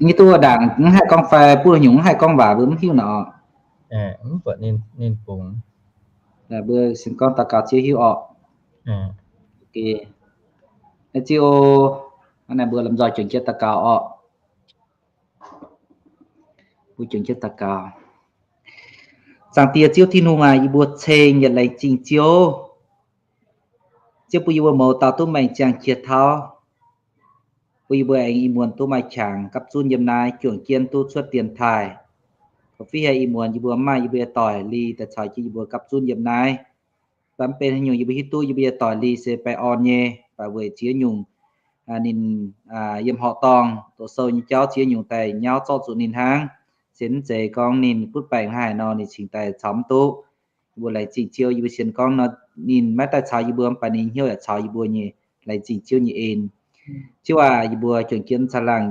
Nyic duqv ndaangc mv haih gorngv fai buov nyungc mv haih gorngv waac mbuo mv hiuv nor. Mv buatc ninh, ninh bungx. Mbuo sin gorngv daux gaux Ziouv hiuv orqc. Naaiv Ziouv, hnangv naaiv mbuo lomh nzoih juangc jienv daux gaux orqc. Mbuo juangc jienv daux gaux. Zaangc Diex Ziouv Tin-Hungh aac, yie mbuo ceng yietc laengz zingh Ziouv. Ziouv bun yie mbuo mouz dauh duqv maengc ziangh qiex tauv, bun yie mbuo aengx ih muonz duqv maaih qangx gapv zunv yiem naaiv juangc jienv duqv cuotv dienx taaih. Korv-fiqv haic ih muonz yie mbuo mv maaih yie mbuo nyei doic li daaih caux jienv yie mbuo gapv zunv yiem naaiv. Mv baac mv benx haaix nyungc, yie mbuo hiuv duqv yie mbuo nyei doic li se baengh orn nyei, mv baac weic ziex nyungc ninh yiem horqc dorngh doqc sou nyei jauv ziex nyungc daaih nyauv zorqv zuqc ninh hnangv. Se mv zeiz gorngv ninh butv baengc haaix nor ninh cingx daaih caux mv duqv. Yie mbuo laengz zingh Ziouv, yie mbuo sienx gorngv nor ninh maiv daaih caux yie mbuo, mv baac ninh hnyouv yaac caux yie mbuo nyei. Laengz zingh Ziouv nyei en. Ziouv aac, yie mbuo juangc jienv caangh laangh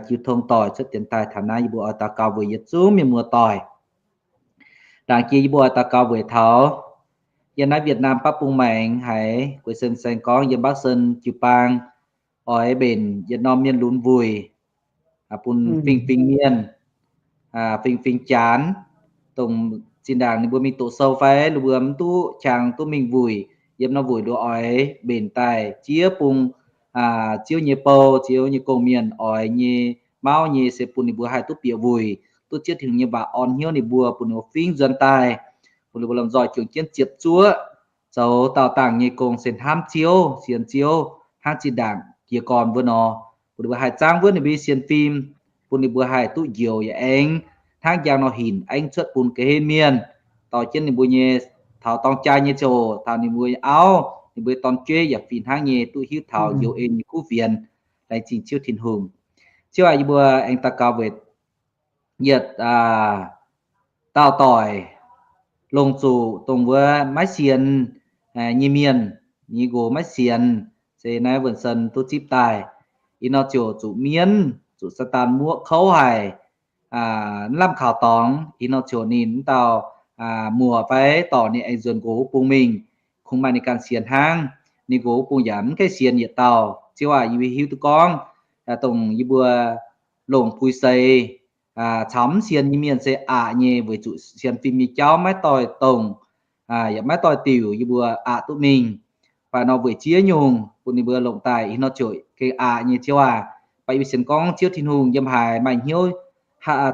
jiu tong doic cuotv dienx daaih taux naaiv, yie mbuo oix daux gaux weic yietc zungv mienh muoz-doic. Ndaangc jiex yie mbuo oix daux gaux weic taux yiem naaiv Việt Nam Baav Bung Maengx haiz gueix sen saeng gorngv yiem Bắc Sơn jiu-baang oix mbenc yietc norm mienh lunx wuic bun fingx-fingx mienh, fingx-fingx janx, dongh zinh ndaangc ninh mbuo mingh doqc sou fai ninh mbuo mv duqv qangx duqv mingh wuic, yiem norm wuic nduov oix mbenc daaih ziex bung Ziouv nyei bou, Ziouv nyei gong-mienh oix nyei mauv nyei se bun ninh mbuo haih duqv bieqc wuic, duqv zieqv Tin-Hungh nyei waac orn hnyouv ninh mbuo, bun ninh mbuo fingx nzuonx daaih, bun ninh mbuo lomh nzoih juangc jienv ziepc zuoqv zoux daauh dangh nyei gong se hnamv Ziouv, sienx Ziouv hnangv zinh ndaangc jiez gorn wuov nor, bun ninh mbuo haih zaangv wuov ninh mbuo nyei sienx fim, bun ninh mbuo haih duqv njoux yaac aengx hnangv njang nor hinc aengx cuotv bun ga'hlen mienh dorh jienv ninh mbuo nyei taux dorng jaa nyei ziouc, taux ninh mbuo nyei auv, ninh mbuo nyei dorn-jueiv yaac fih hnangv nyei duqv hiuv taux njoux en nyei kuv fienx. Laengz zingh Ziouv Tin-Hungh. Ziouv aac, yie mbuo aengx daux gaux weic yietc daauh doic, longc zuqc dongh wuov maiv sienx nyei mienh, nyei nqox maiv sienx, se naaiv wuonh sen duqv zipv daaih. Ih nor ziouc zuqc mienv, zuqc Saadaan muoqv kouv haic, mv lamh kaux dorngx. Ih nor ziouc ninh mv dauh muoc fai dorc ninh aengx nzuonx nqox wuov bung mingh, kungx maaih ninh ganh sienx hnangv. Ninh nqox wuov bung yaac mv gaengh sienx yietc dauh. Ziouv aac, yie mbuo hiuv duqv gorngv, dongh yie mbuo longc puix seix caux mv sienx nyei mienh se aqc nyei, weic zuqc sienx fim nyei jauv maiv doix-dongh. yaac maiv doix-diuc, yie mbuo aqc duqv mingh. Baac nor weic ziex nyungc bun ninh mbuo longc daaih ih hnoi ziouc gengh aqc nyei Ziouv aac. Baac yie mbuo sienx gorngv Ziouv Tin-Hungh yiem haaix maaih hnyouv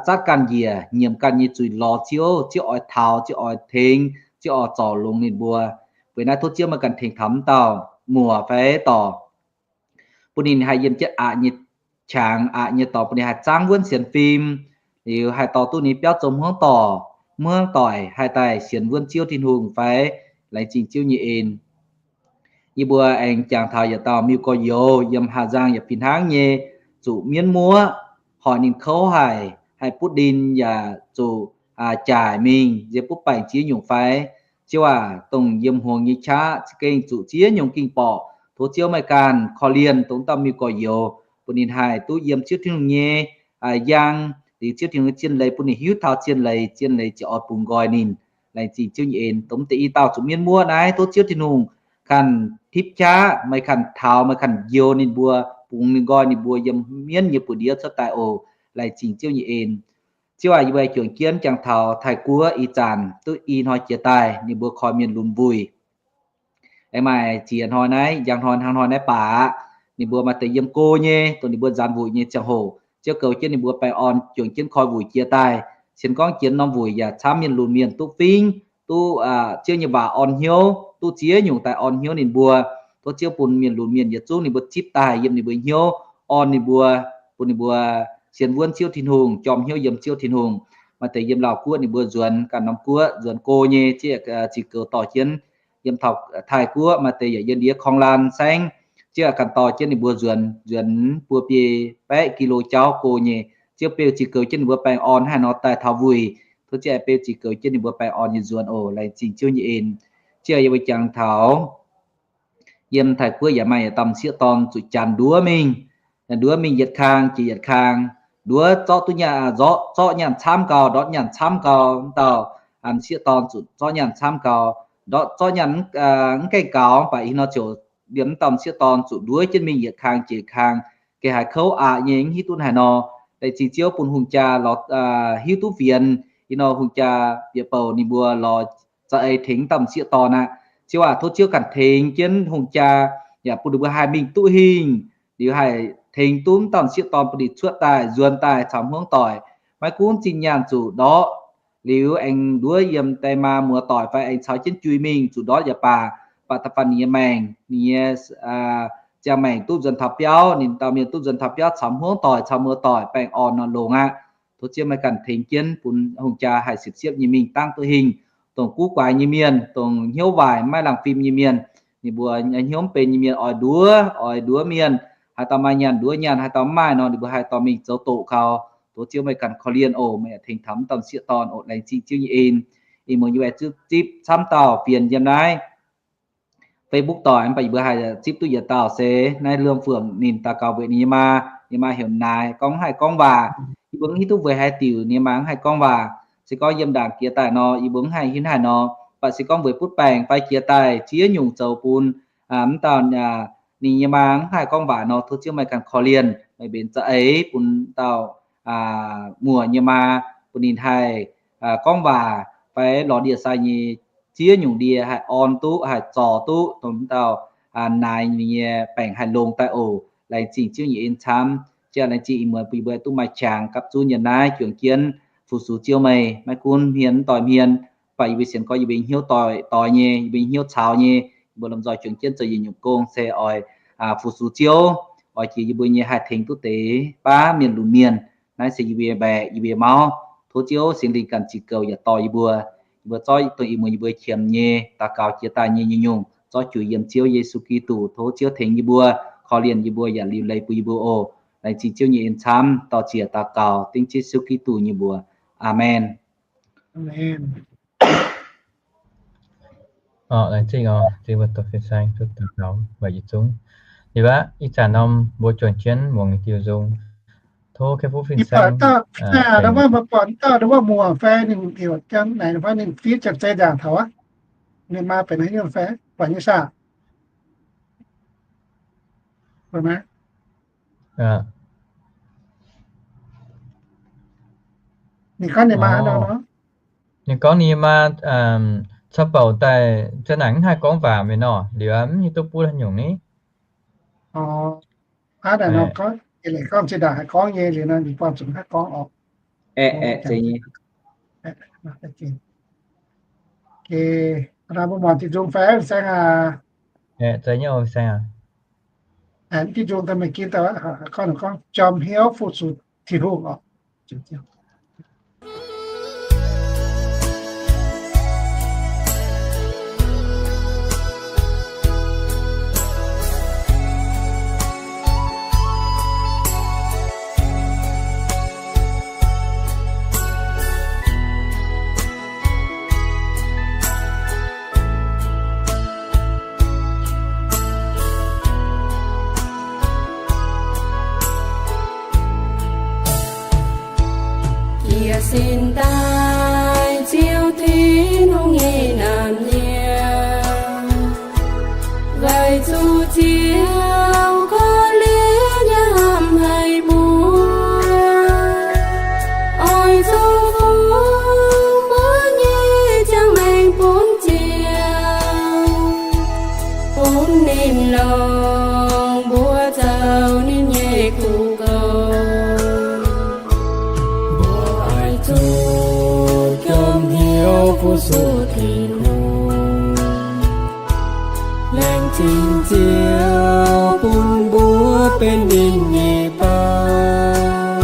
zatv ganh njiec, nyiemc ganh nyei zuiz lorz Ziouv, Ziouv oix taux, Ziouv oix tengx, Ziouv oix zorc longx ninh mbuo. Weic naaiv tov Ziouv meih ganh tengx taux mv dauh muoc fai dorc bun ninh haih yiem jienv aqc nyei qangx, aqc nyei dorngx, bun ninh haih zaangv wuonv sienx fim, liuz haih dorh duqv ninh biauv zoux hmuangv dorc, hmuangv doic, haih daaih sienx wuonv Ziouv Tin-Hungh fai. Laengz zingh Ziouv nyei en. Yie mbuo aengx jangx taux yietc dauh miuc-gorx-youz yiem Hà Giang yaac fih hnangv nyei, zuqc mienv muoqv, hoic ninh kouv haic, haih butv ndin yaac zuqc jaaic mingh, nziex butv baengc ziex nyungc fai. Ziouv aac, dongh yiem hmuangx nyei qaqv za'gengh zuqc ziex nyungc gengh borqc. Tov Ziouv meih ganh korv-lienh dongh dauh miuc-gorx-youz, bun ninh haih duqv yiem Ziouv Tin-Hungh nyei njang, liuz Ziouv Tin-Hungh nyei zien leiz bun ninh hiuv taux zien leiz, zien leiz ziouc oix bungx nqoi ninh. Laengz zingh Ziouv nyei en. Dongh mv deix i dauh zuqc mienv muoqv naaiv, tov Ziouv Tin-Hungh ganh tipv qaqv, meih ganh taux, meih ganh njoux ninh mbuo, bungx ninh nqoi ninh mbuo yiem mienv nyei buoz-ndiev cuotv daaih oc. Laengz zingh Ziouv nyei en. Ziouv aac, yie mbuo juangc jienv jangx taux Taiv-Guoqv ih zanc duqv i hnoi jiex daaih, ninh mbuo koi mienh lunx mbuic. Aengx maaih ziex hnoi naaiv, njang hnoi hnangv hnoi naaiv baac aqv, ninh mbuo maaih deix yiem go nyei, dongh ninh mbuo nzaanx wuic nyei ziangh hoc, Ziouv goux jienv ninh mbuo baengh orn juangc jienv koi wuic jiex daaih. Sienx gorngv jiex norm wuic yaac camv mienh lunx mienh duqv fingx, duqv Ziouv nyei waac orn hnyouv, duqv ziex nyungc daaih orn hnyouv ninh mbuo. Tov Ziouv bun mienh lunx mienh yietc zungv ninh mbuo zipv daaih yiem ninh mbuo hnyouv, orn ninh mbuo, bun ninh mbuo sienx wuonv Ziouv Tin-Hungh, jorm hnyouv yiem Ziouv Tin-Hungh. Maaih deix yiem Laauh Guoqv ninh mbuo nzuonx ganh norm guoqv, nzuonx go nyei, zieqv ziqc goux dorh jienv yiem Taiv-Guoqv, maaih deix yaac yiem ndiev Korng-Lan saengv, zieqv ganh dorh jienv ninh mbuo nzuonx, nzuonx buo biei baeqv kilo jauv go nyei. Ziouv beu ziqc goux jienv ninh mbuo baengh orn haaix nor daaih taux wuic. Tov Ziouv beu ziqc goux jienv ninh mbuo baengh orn nyei nzuonx oc. Laengz zingh Ziouv nyei en. Ziouv, yie mbuo jangx taux yiem Taiv-Guoqv yaac maaih yietc dauh m'sieqv dorn zuqc janx nduov mingh, nduov mingh yietc kang jiex yietc kang, nduov zorqv duqv nyaanh, zorqv nyaanh camv gau, ndortv nyaanh camv gau. Mv dauh m'sieqv dorn zuqc zorqv nyaanh camv gau, ndortv zorqv nyaanh mv gaengh gaux, mv baac ih hnoi ziouc liemh mv dauh m'sieqv dorn zuqc nduov jienv mingh yietc kang jiex kang, gengh haiz kouv aqc nyei, mv hiuv duqv haaix nor. Laengz zingh Ziouv bun hungh jaa lorz hiuv duqv fienx. Ih hnoi hungh jaa bieqc bouc ninh mbuo lorz za'eix tengx mv dauh m'sieqv dorn aqv. Ziouv aac, tov Ziouv ganh tengx jienv hungh jaa, yaac bun ninh mbuo haih mingh duqv hingh, liuz haih tengx duqv mv dauh m'sieqv dorn bun ninh cuotv daaih, nzuonx daaih caux hmuangv doic. Maiv gunv zinh nyaanh zuqc ndortv, liuz aengx nduov yiem die maa muoz-doic fai aengx caux jienv jui mingh zuqc ndortv yaac baac, baac da'faanh ninh nyei maengc, ninh nyei ziangh maengc duqv nzuonx taux biauv, ninh dauh mienh duqv nzuonx taux biauv caux hmuangv doic caux muoz-doic baengh orn nor longx aqv. Tov Ziouv meih ganh tengx jienv bun hungh jaa haih siepv-siepv nyei mingh dangv duqv hingh, dongh guv guaax nyei mienh, dongh hnyouv waaic maiv laangh fim nyei mienh, ninh mbuo hnyouv mv benx nyei mienh oix nduov, oix nduov mienh, haaix dauh maaih nyaanh nduov nyaanh, haaix dauh mv maaih nor ninh mbuo haih dorh mingh zoux doqc kaux. Tov Ziouv meih ganh korv-lienh oc. Meih yaac tengx taux mv dauh m'sieqv dorn oc. Laengz zingh Ziouv nyei en. Ih muonz yie mbuo zipv camv dauh fienx yiem naaiv Facebook doic, mv baac yie mbuo haih zipv duqv yietc dauh se naaiv Luom Fuomc ninh daux gaux weic ninh nyei maa. Ninh maa heuc Naaiv, gorngv mv haih gorngv waac. Yie mbuo mv hiuv duqv weic haaix diuc ninh maa mv haih gorngv waac. Se gorngv yiem ndaangc jiex daaih nor yie mbuo mv haih hiuv haaix nor, baac se gorngv weic butv baengc fai jiex daaih ziex nyungc zoux bun mv dauh ninh nyei maa mv haih gorngv waac nor, tov Ziouv meih ganh korv-lienh, meih mbenc za'eix bun dauh muoc nyei maa, bun ninh haih gorngv waac fai lorz ndie-sai nyei ziex nyungc ndie haih orn duqv, haih zorc duqv dongh mv dauh Naaiv nyei baengc haih longx daaih oc. Laengz zingh Ziouv nyei en camv. Ziouv, laengz zingh ih muonz bun yie mbuo duqv maaih qangx gapv zunv yiem naaiv juangc jienv fu-sux Ziouv meih. Maiv gunv hmien mv doix hmien, mv baac yie mbuo sienx gorngv yie mbuo hnyouv doix doix nyei, yie mbuo hnyouv caux nyei, yie mbuo lomh nzoih juangc jienv zoux yietc nyungc gong se oix fu-sux Ziouv, oix jiex yie mbuo nyei haih tengx duqv deix baav mienh lunx mienh. Naaiv se yie mbuo nyei mbaeqc, yie mbuo nyei mauv. Tov Ziouv Singx Lingh ganh ziqc goux yaac dorh yie mbuo. Yie mbuo zorqv dongh ih muonz yie mbuo qiemx nyei, daux gaux jiex daaih nyei nyungc-nyungc, zorqv juix yiem Ziouv Yesu Giduc. Tov Ziouv tengx yie mbuo, korv-lienh yie mbuo yaac liuc leiz bun yie mbuo oc. Laengz zingh Ziouv nyei en camv. Dor-ziec daux gaux dengv Ziouv Yesu Giduc nyei mbuox. Aamen. Laengz zingh oc, zingh mbuo doqc fin-saeng duqv daux gaux weic yietc zungv. Liuz aqv, ih zanc norm mbuo juangc jienv muangx diuh nzung. Tov kei fuqv fin-saeng, mbuo buatc dauh wuov muoc fai ninh heuc jang naaic fai ninh fiev janx-zei ndaangc taux aqv. Ninh maa benx haaix nyungc fai buatc nyei saah? Ninh gorngv ninh maa nor, ninh gorngv ninh maa, Caux bouc daaih za'naaic mv haih gorngv waac mienh nor, liuz mv hiuv duqv buov haaix nyungc ni. Aa, naaic nor gorngv, eix leiz gorngv zinh ndaangc haih gorngv nyei liuz nor, ninh buangh zuqc haih gorngv oc. Mbuo muangx diuh nzung fai saeng aac? Diuh nzung daaih meih ginv daaih gorngv, gorngv Jorm Hnyouv Fu-Sux Tin-Hungh oc. Yie sin daaih Ziouv Tin-Hungh nyei naamh nyiemv, weic zuqc Ziouv korv-lienh yie hnamv haic mbuo. Oix zuqc fungx mbuo nyei ziangh maengc bun Ziouv, bun ninh longc mbuo zoux ninh nyei kuv nqou. Mbuo oix zuqc jorm hnyouv fu-sux Tin-Hungh, laengz zingh Ziouv bun mbuo benx ninh nyei baan.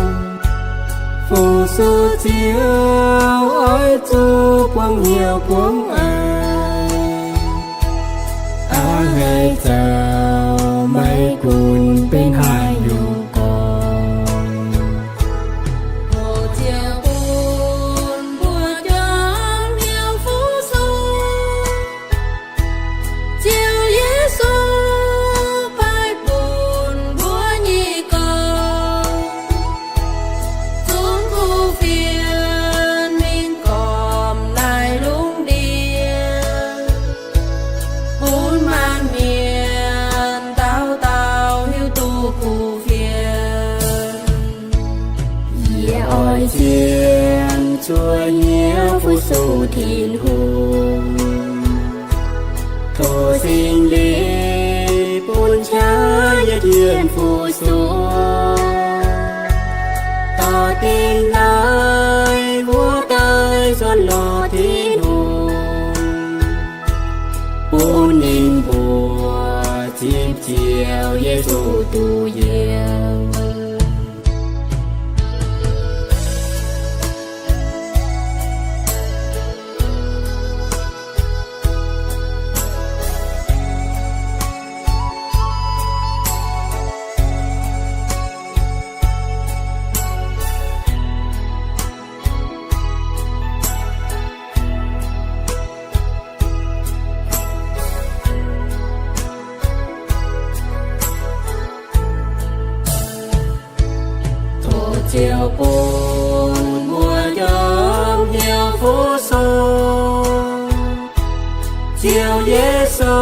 Fu-sux Ziouv oix zuqc buangh hnyouv buangv eix, a'hneiv zoux maiv gunv benx haaix nyungc gorngv. Tov Ziouv bun mbuo jorm hnyouv fu-sux Ziouv Yesu paaiv bun mbuo nyei gong, zunv kuv fienx mingh gormx naaiv lungh ndiev, bun maanc mienh dauh dauh hiuv duqv kuv fienx. Yie oix zien zuov hnyouv fu-sux Tin-Hungh. Tov Singx Lingh bun qaqv yie jienv fu-sux, dorh dingh naaiv wuov daaih nzuonx lorz Tin-Hungh, bun ninh mbuo zipv Ziouv Yesu duqv yiem. Tov Ziouv bun mbuo jorm hnyouv fu-sux Ziouv Yesu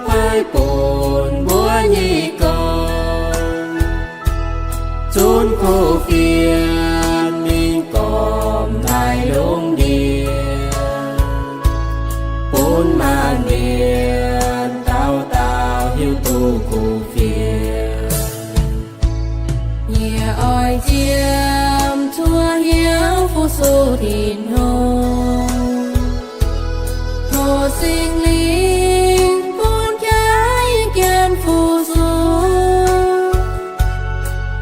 paaiv bun mbuo nyei gong, zunv kuv fienx mingh gormx naaiv lungh ndiev, bun maanc mienh dauh dauh hiuv duqv kuv fienx. Yie oix ziemx zuov hnyouv fu-sux Tin-Hungh. Tov Singx Lingh bun qaqv yie jienv fu-sux,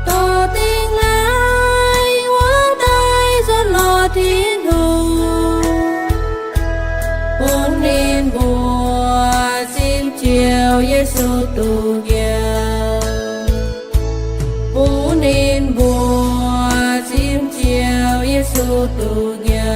dorh dingh naaiv wuov daaih nzuonx lorz Tin-Hungh, bun ninh mbuo zipv Ziouv Yesu duqv njoux. Bun ninh mbuo zipv Ziouv Yesu duqv njoux.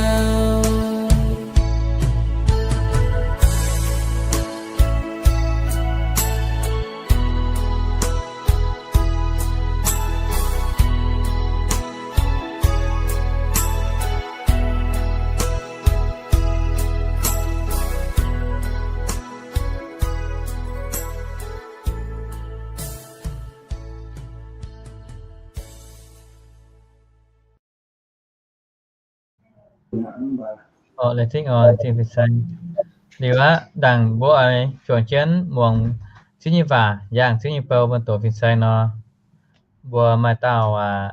Orqc, laengz zingh orqc, laengz zingh fin-saeng. Liuz aqv, ndaangc mbuo oix juangc jienv muangx Ziouv nyei waac, yangh Ziouv nyei bou bun doqc fin-saeng nor, mbuo maaih dauh aac,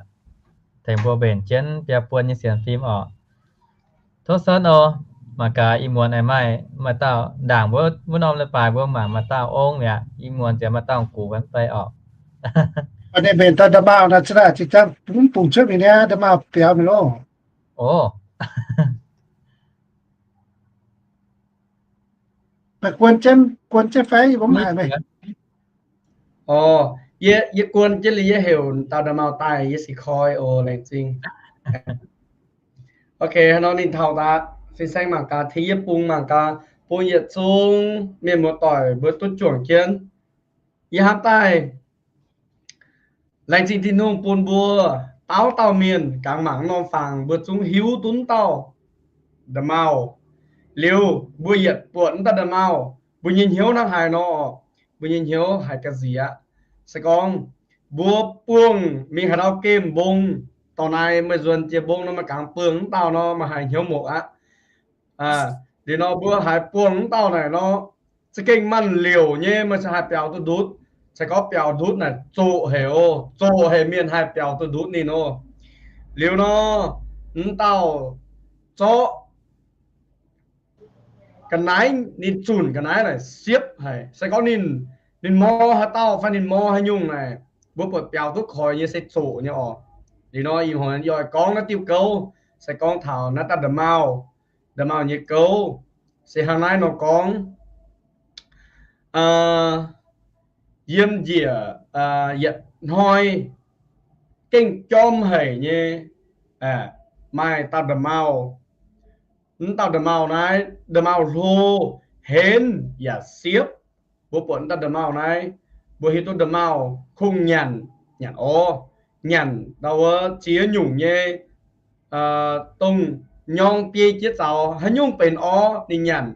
tengx mbuo mbenc jienv biaa buon nyei sienx fim orqc. Tov Sunv oc. Mangc gaax ih muonz aengx maaih, maaih dauh ndaangc mbuo wuov norm leiz-baaix mbuo mangc maaih dauh ong mi'aqv. Ih muonz ziouc maaih dauh gux wuonv fai orqc. Ninh mbenc dauh nda'maauh naaic, za'gengh mv bungx cuotv mingh niaa, nda'maauh biaux mingh loh. Orqc. Meih guon jienv, guon jienv fai yie mv haiz meih? Orqc, yie, yie guon jienv liuz yie heuc dauh nda'maauh daaih yie sic koi oc, laengz zingh. Ok, hnangv nor ninh taux daaih, fin-saeng mangc gaax, tengx yie bungx mangc gaax, bun yietc zungv mienh muoz-doic mbuo duqv juangc jienv. Yie hnamv daaih, laengz zingh Tin-Hungh bun mbuo dauh dauh mienh gangx mangc norm fangx mbuo zungv hiuv duqv dauh nda'maauh. Liuz mbuo yietc buatc dauh nda'maauh, mbuo nyei hnyouv hnangv haaix nor, mbuo nyei hnyouv haiz ga'nziex. Se gorngv mbuo buangh mingh haaix dauh gemh mbong, dorh naaiv meih nzuonx jiex mbong nor, meih gangx buangh mv dauh nor, meih haiz hnyouv muoqc aqv. Liuz nor mbuo haiz buangh mv dauh naaic nor, za'gengh maaih liouc nyei meih se haih biaux duqv ndutv. Se gorngv biaux ndutv naaic zoqc haic oc, zoqc haic mienh haih biaux duqv ndutv ninh oc. Liuz nor, mv dauh zorqv ga'naaiv, ninh zunc ga'naaiv naaic siepv haic. Se gorngv ninh, ninh mor haaix dauh fai ninh mor haaix nyungc naaic, mbuo buatc biaux duqv koix nyei se zoqc nyei oc. Liuz nor ih hnoi yie oix gorngv naaiv diuh gouv, se gorngv taux naaiv dauh nda'maauh, nda'maauh nyei gouv, se hnangv naaiv nor gorngv. Yiem njiec yietc hnoi gengh jorm haic nyei, maaih dauh nda'maauh. Mv dauh nda'maauh naaiv, nda'maauh hlo, henv yaac siepv. Mbuo buatc mv dauh nda'maauh naaiv, mbuo hiuv duqv nda'maauh kungx nyanc, nyanc orv, nyanc ndau wuov ziex nyungc nyei, dongh nyorng biei jiex zaux haaix nyungc benx orv ninh nyanc.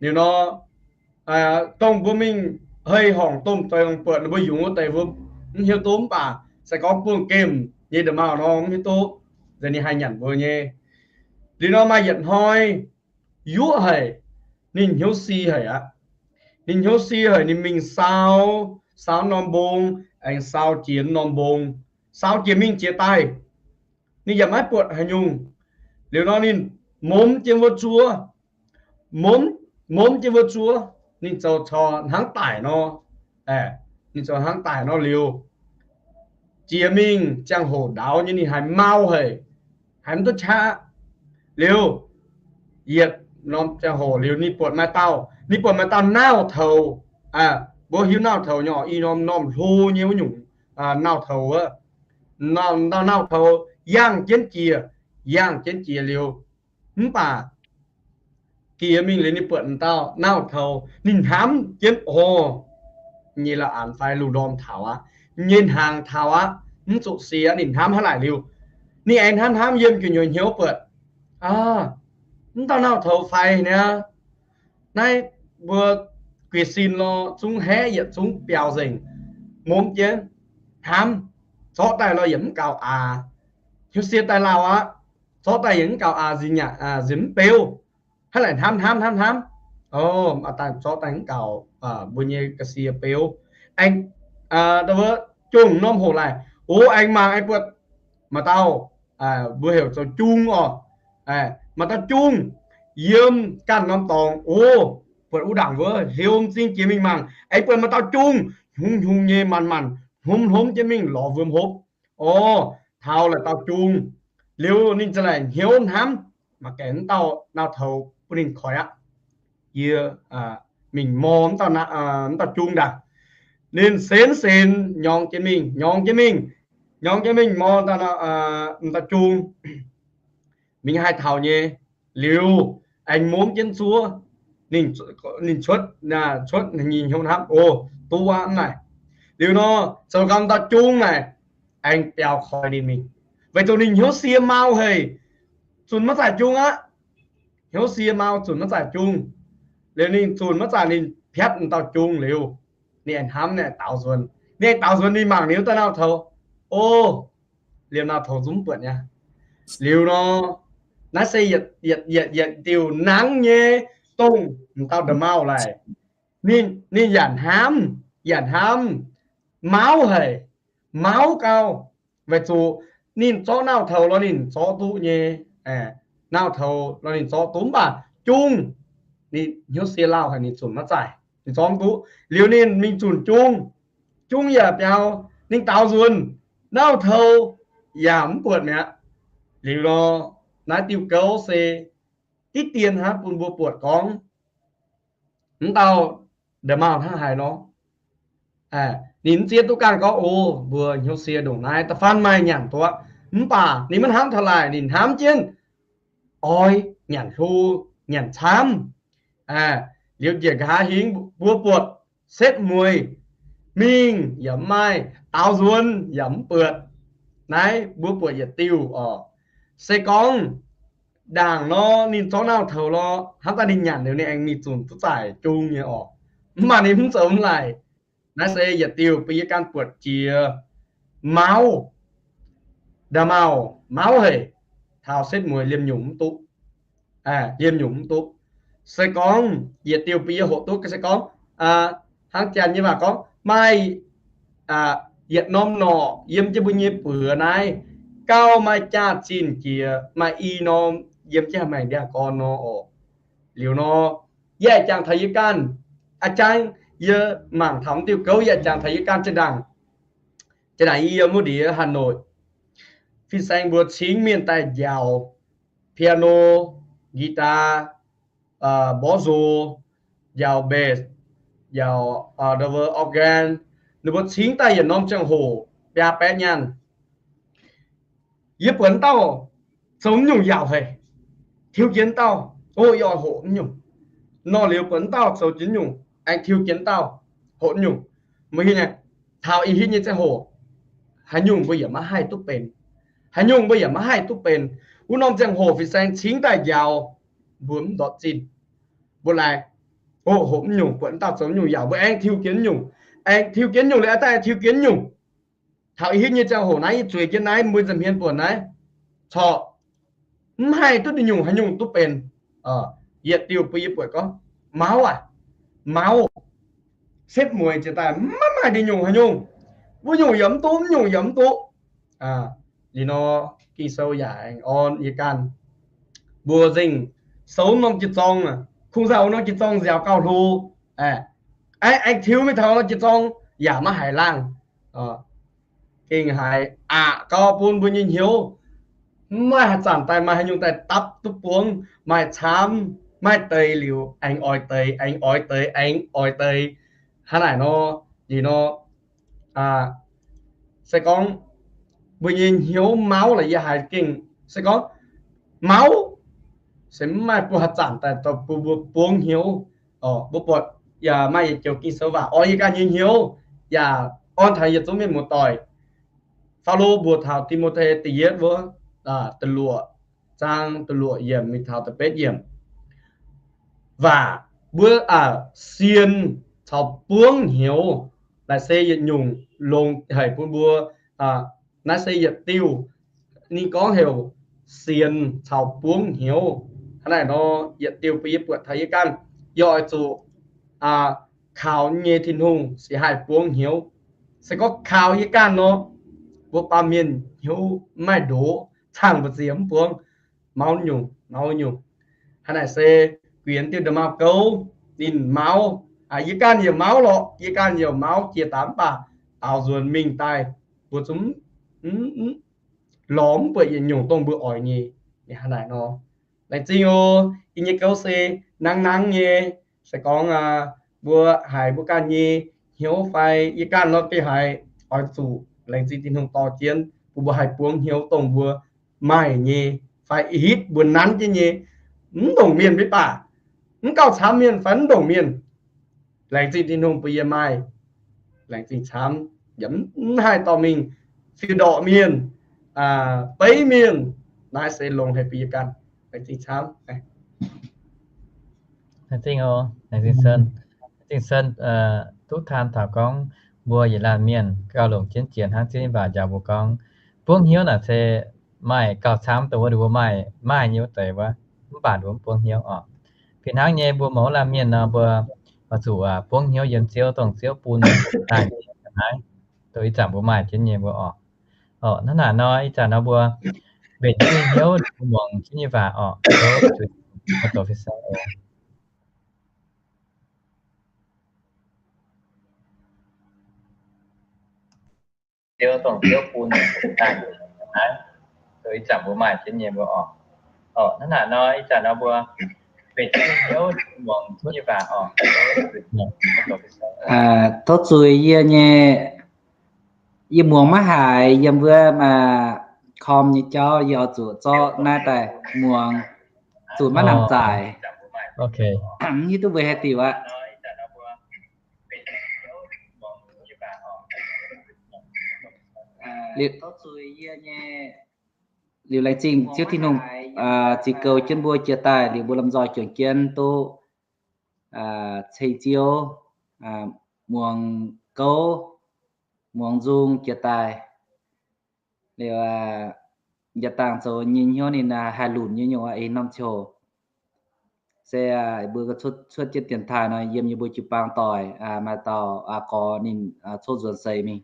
Liuz nor, dongh mbuo mingh hei horngc domh zoux buatc ninh mbuo yungz wuov deix mbuo mv hiuv duqv, mv baac se gorngv buangh gemh nyei nda'maauh nor mv hiuv duqv, ninh haih nyanc mbuo nyei. Liuz nor maaih yietc hnoi yuoqv haic, ninh hnyouv si haic aqv. Ninh hnyouv si haic, ninh mingh saau, saau norm mbong, aengx saau jiex norm mbong, saau jiex mingh jiex daaih, ninh yaac maiv buatc haaix nyungc. Liuz nor ninh momv jienv wuov zuov, momv, momv jienv wuov zuov, ninh zoux corc hnangv daic nor, ninh zoux hnangv daic nor liuz, jiex mingh ziangh hoc ndaaux nyei ninh haiz mau haic, haiz mv duqv qaqv. Liuz, yietc norm ziangh hoc liuz ninh buatc maaih dauh, ninh buatc maaih dauh nauv-toux. Mbuo hiuv nauv-toux nyei orqc, i norm, norm hlo nyei wuov nyungc nauv-toux wuov. Dauh nauv-toux yangh jienv jiex, yangh jienv jiex liuz, mv baac jiex mingh liuz ninh buatc dauh nauv-toux ninh hnamv jienv orv, nyei la'anx fai lungh ndorm taux aqv, nyei hnaangx taux aqv, mv zuqc sie aqv. Ninh hnamv hnangv naaic liuz, ninh aengx hnamv hnamv yiem gu'nyuoz hnyouv buatc, mv dauh nauv-toux faix niaa. Naaiv mbuo guix sin lorh, zungv haeqv yietc zungv biaux nzengc, momv jienv hnamv, zorqv daaih lorh yaac mv gaux aax, hnyouv sie daaih lauh aqv, zorqv daaih yaac mv gaux aax, nziex mv beuv. Hnangv naaic hnamv hnamv hnamv hnamv, daaih zorqv daaih mv gaux mbuo nyei ga'sie beuv. Aengx wuov jungh norm hoc laaic, o, aengx mangc aengx buatc maaih dauh, mbuo heuc zoux jung orqc. Maaih dauh jung yiem ganh norm dorngx, o, buatc wuov ndaangc wuov hliou m'zing jiex mingh mangc, aengx buatc maaih dauh jung hnyungx hnyungx nyei manc manc hnomv hnomv jienv mingh lorz wuom hopv. O, taux laaix dauh jung liuz ninh za'naaic hnyouv hnamv, mangc gaax mv dauh nauv-toux bun ninh koix aqv. Yie mingh mor mv dauh jung ndaangc. Ninh senx senx nyorngx jienv mingh, nyorngx jienv mingh, nyorngx jienv mingh mor mv dauh jung. Mingh haih taux nyei. Liuz aengx momv jienv zuov, ninh cuotv, cuotv nyei hnyouv hnamv, o, duqv aqv naaic. Liuz nor zoux gau dauh jung naaic aengx biaux koi ninh mingh, weic zuqc ninh hnyouv sie mau haic, zunc maiv zaaic jung aqv. Hnyouv sie mau zunc maiv zaaic jung. Liuz ninh zunc maiv zaaic ninh piatv dauh jung liuz, ninh aengx hnamv, ninh aengx daaux nzuonx, ninh aengx daaux nzuonx ninh mangc liuz dauh nauv-toux, o, liemh nauv-toux zungv mv buatc nyei. Liuz nor Naaiv se yietc, yietc, yietc diuh nangv nyei dongh m'dauh nda'maauh laic. Ninh, ninh yaac hnamv, yaac hnamv mauv haic, mauv gau, weic zuqc ninh zorqv nauz toux lorz ninh zorqv duqv nyei, nauz toux lorz ninh zorqv duqv, mv baac jung, ninh hnyouv sie lauh haic, ninh zunc maiv zaaic, ninh zorqv mv duqv. Liuz ninh mingh zunc jung, jung yaac biaux, ninh daaux nzuonx, nauz toux yaac mv buatc mi'aqv. Liuz nor, naaiv diuh gouv se diqv dien hnangv bun mbuo buatc gorngv m'dauh nda'maauh hnangv haaix nor. Ninh mv zieqv duqv ganh gorngv, o, mbuo hnyouv sie ndongc naaiv, da'faanh maaih nyanc duqv. Mv baac ninh maiv hnamv taux laaic, ninh hnamv jienv oix nyanc hlo, nyanc camv. Liuz njiec nqa'haav hingv mbuo buatc setv mueiz mingh yaac mv maaih, daaux nzuonx yaac mv buatc. Naaiv mbuo buatc yietc diuh oc. Se gorngv ndaangc nor ninh zorqv nauz toux lorz, hnamv daaih ninh nyanc liuz ninh aengx mingh zunc duqv zaaic jung nyei oc. Mv baac ninh mv zoux mv laaic. Naaiv se yietc diuh bun yie ganh buatc jiex mauv, nda'maauh mauv haic, taux setv mueiz liemh nyungc mv duqv, liemh nyungc mv duqv. Se gorngv yietc diuh bun yie hoqc duqv se gorngv, hnangv janx nyei waac gorngv maaih yietc norm norqc yiem jienv mbuo nyei buoz naaiv, gauh maaih jaax-zinh jiex maaih i norm yiem jienv haaix maengc ndiangx-gorn nor oc. Liuz nor, yie jangx taux yie ganh, a'jang yie mangc taux m'diuh gouv, yie jangx taux yie ganh zinh ndaangc. Zinh ndaangc yie yiem wuov ndiev Hà Nội, fin-saeng mbuo cingv mienh daaih njaaux piano, guitar, mborqv nzo, njaaux bass, njaaux double organ, ninh mbuo cingv daaih yietc norm ziangh hoc biaa baeqv nyaanh. Yie buatc dauh zoux nyungc yaauc haic, tiuv jienv dauh, o, yie oix hoqc nyungc. Nor liuz buatc dauh zoux jienv nyungc, aengx tiuv jienv dauh, hoqc nyungc. Mbuo hiuv nyei, taux ih hitv nyei ziangh hoc, haaix nyungc mbuo yaac maiv haih duqv benx. Haaix nyungc mbuo yaac maiv haih duqv benx. Wuov norm ziangh hoc fin-saeng cingv daaih njaaux, mbuo mv ndortv zinh. Mbuo laaic, o, hoqc nyungc, buatc dauh zoux nyungc yaauc, mbuo aengx tiuv jienv nyungc, aengx tiuv jienv nyungc, liuz aengx daaih tiuv jienv nyungc. Taux ih hitv nyei ziangh hoc naaiv, yie zueiz jienv naaiv mbuo nza'hmien buonc naaiv, corc mv haih duqv ninh nyungc haaix nyungc duqv benx. Yietc diuh bun yie buatc gorngv, mauv aac, mauv, setv mueiz jiex daaih maiv maaih ninh nyungc haaix nyungc. Wuov nyungc yaac mv duqv, mv nyungc yaac mv duqv. Liuz nor, Ging-Sou yaac aengx orn yie ganh, mbuo nzengc souv norm jiez zorng, kungx nzauh norm jiez zorng nziaaux gauh hlo, aengx tiuv mingh taux norm jiez zorng yaac maiv haiz laangh. Gengh haiz aqc gau bun mbuo nyei hnyouv. Mv maaih haaix zanc daaih maaih haaix nyungc daaih dapv duqv buangv, maaih camv, maaih deix liuz aengx oix deix, aengx oix deix, aengx oix deix. Hnangv naaic nor, liuz nor, se gorngv mbuo nyei hnyouv mauv laaix yie haiz gengh se gorngv mauv se mv maaih buo haaix zanc daaih dorh bun mbuo buangv hnyouv. Mbuo buatc yaac maaih yietc joux Ging-Sou waac orn yie ganh nyei hnyouv, yaac orn taux yietc zungv mienh muoz-doic. Faalo mbuox taux Ti^mo^te da'yietv wuov, da'luoqc zaang da'luoqc yiemc mingh taux da'betv yiemc. Waac mbuo sienx caux buangv hnyouv, naaiv se yietc nyungc longx haic bun mbuo. Naaiv se yietc diuh, ninh gorngv heuc sienx caux buangv hnyouv. Hnangv naaic nor, yietc diuh bun yie buatc taux yie ganh, yie oix zuqc kaux nyei Tin-Hungh se haih buangv hnyouv. Se gorngv kaux yie ganh nor, mbuo baamh mienh hnyouv maiv ndoqv, cang mbu'ziex mv buangv, mauv nyungc, mauv nyungc. Hnangv naaic se guiex diuh nda'maauh gouv, ninh mauv. Yie ganh yaac mauv lorqc, yie ganh yaac mauv jiex daaih mv baac daaux nzuonx mingh daaih, mbuo zungv lorz mv buatc yietc nyungc dongh mbuo oix nyei. Hnangv naaic nor, laengz zingh oc. Yie nyei gouv se nangv nangv nyei. Se gorngv mbuo haiz mbuo ganh nyei hnyouv fai yie ganh nor gengh haiz oix zuqc laengz zingh Tin-Hungh dorh jienv bun mbuo haih buangv hnyouv dongh mbuo maaih nyei, fai ih hitv mbuo nanv jienv nyei, mv ndongc mienh mv baac, mv gauh camv mienh fai mv ndongc mienh, laengz zingh Tin-Hungh bun yie maaih laengz zingh camv, yaac mv haih dorh mingh fiuv-ndorqc mienh, beiv mienh. Naaiv se longx haic bun yie ganh. Laengz zingh camv. Laengz zingh, laengz zingh Sen. Laengz zingh Sen duqv taan taux gorngv mbuo yietc laanh mienh gauh longc jienv jiex hnangv ziex mv baac njaaux mbuo gorngv buangv hnyouv naaic se maaih gauh camv dongh wuov ninh mbuo maaih, maaih nyei wuov deix wuov, mv baac ninh mbuo mv buangv hnyouv oc. Fih hnangv nyei mbuo mouz laanh mienh nor mbuo oix zuqc buangv hnyouv yiem Ziouv, dongh Ziouv bun daaih ga'naaiv, dongh ih zanc mbuo maaih jienv nyei mbuo oc. Oc, hnangv naaic nor ih zanc nor mbuo mbenc jienv hnyouv muangx Ziouv nyei waac oc. Tov zuiz yie nyei, yie muangx maiv haiz yiem wuov com nyei jauv, yie oix zuqc zorqv naaiv daaih muangx, zuqc maiv nangc zaaic. Hiuv duqv mbuo haih diuc aqv. Liuz laengz zingh Ziouv Tin-Hungh ziux goux jienv mbuo jiex daaih, liuz mbuo lomh nzoih juangc jienv duqv ceng Ziouv, muangx gouv, muangx nzung jiex daaih. Liuz yietc dangh zoux nyei hnyouv ninh haih lunc nyei nyungc ih norm ziouc. Se mbuo cuotv jienv dienx taaih nor, yiem yie mbuo jiu-baang doic maaih dauh gorx ninh coqv nzuonx seix mingh,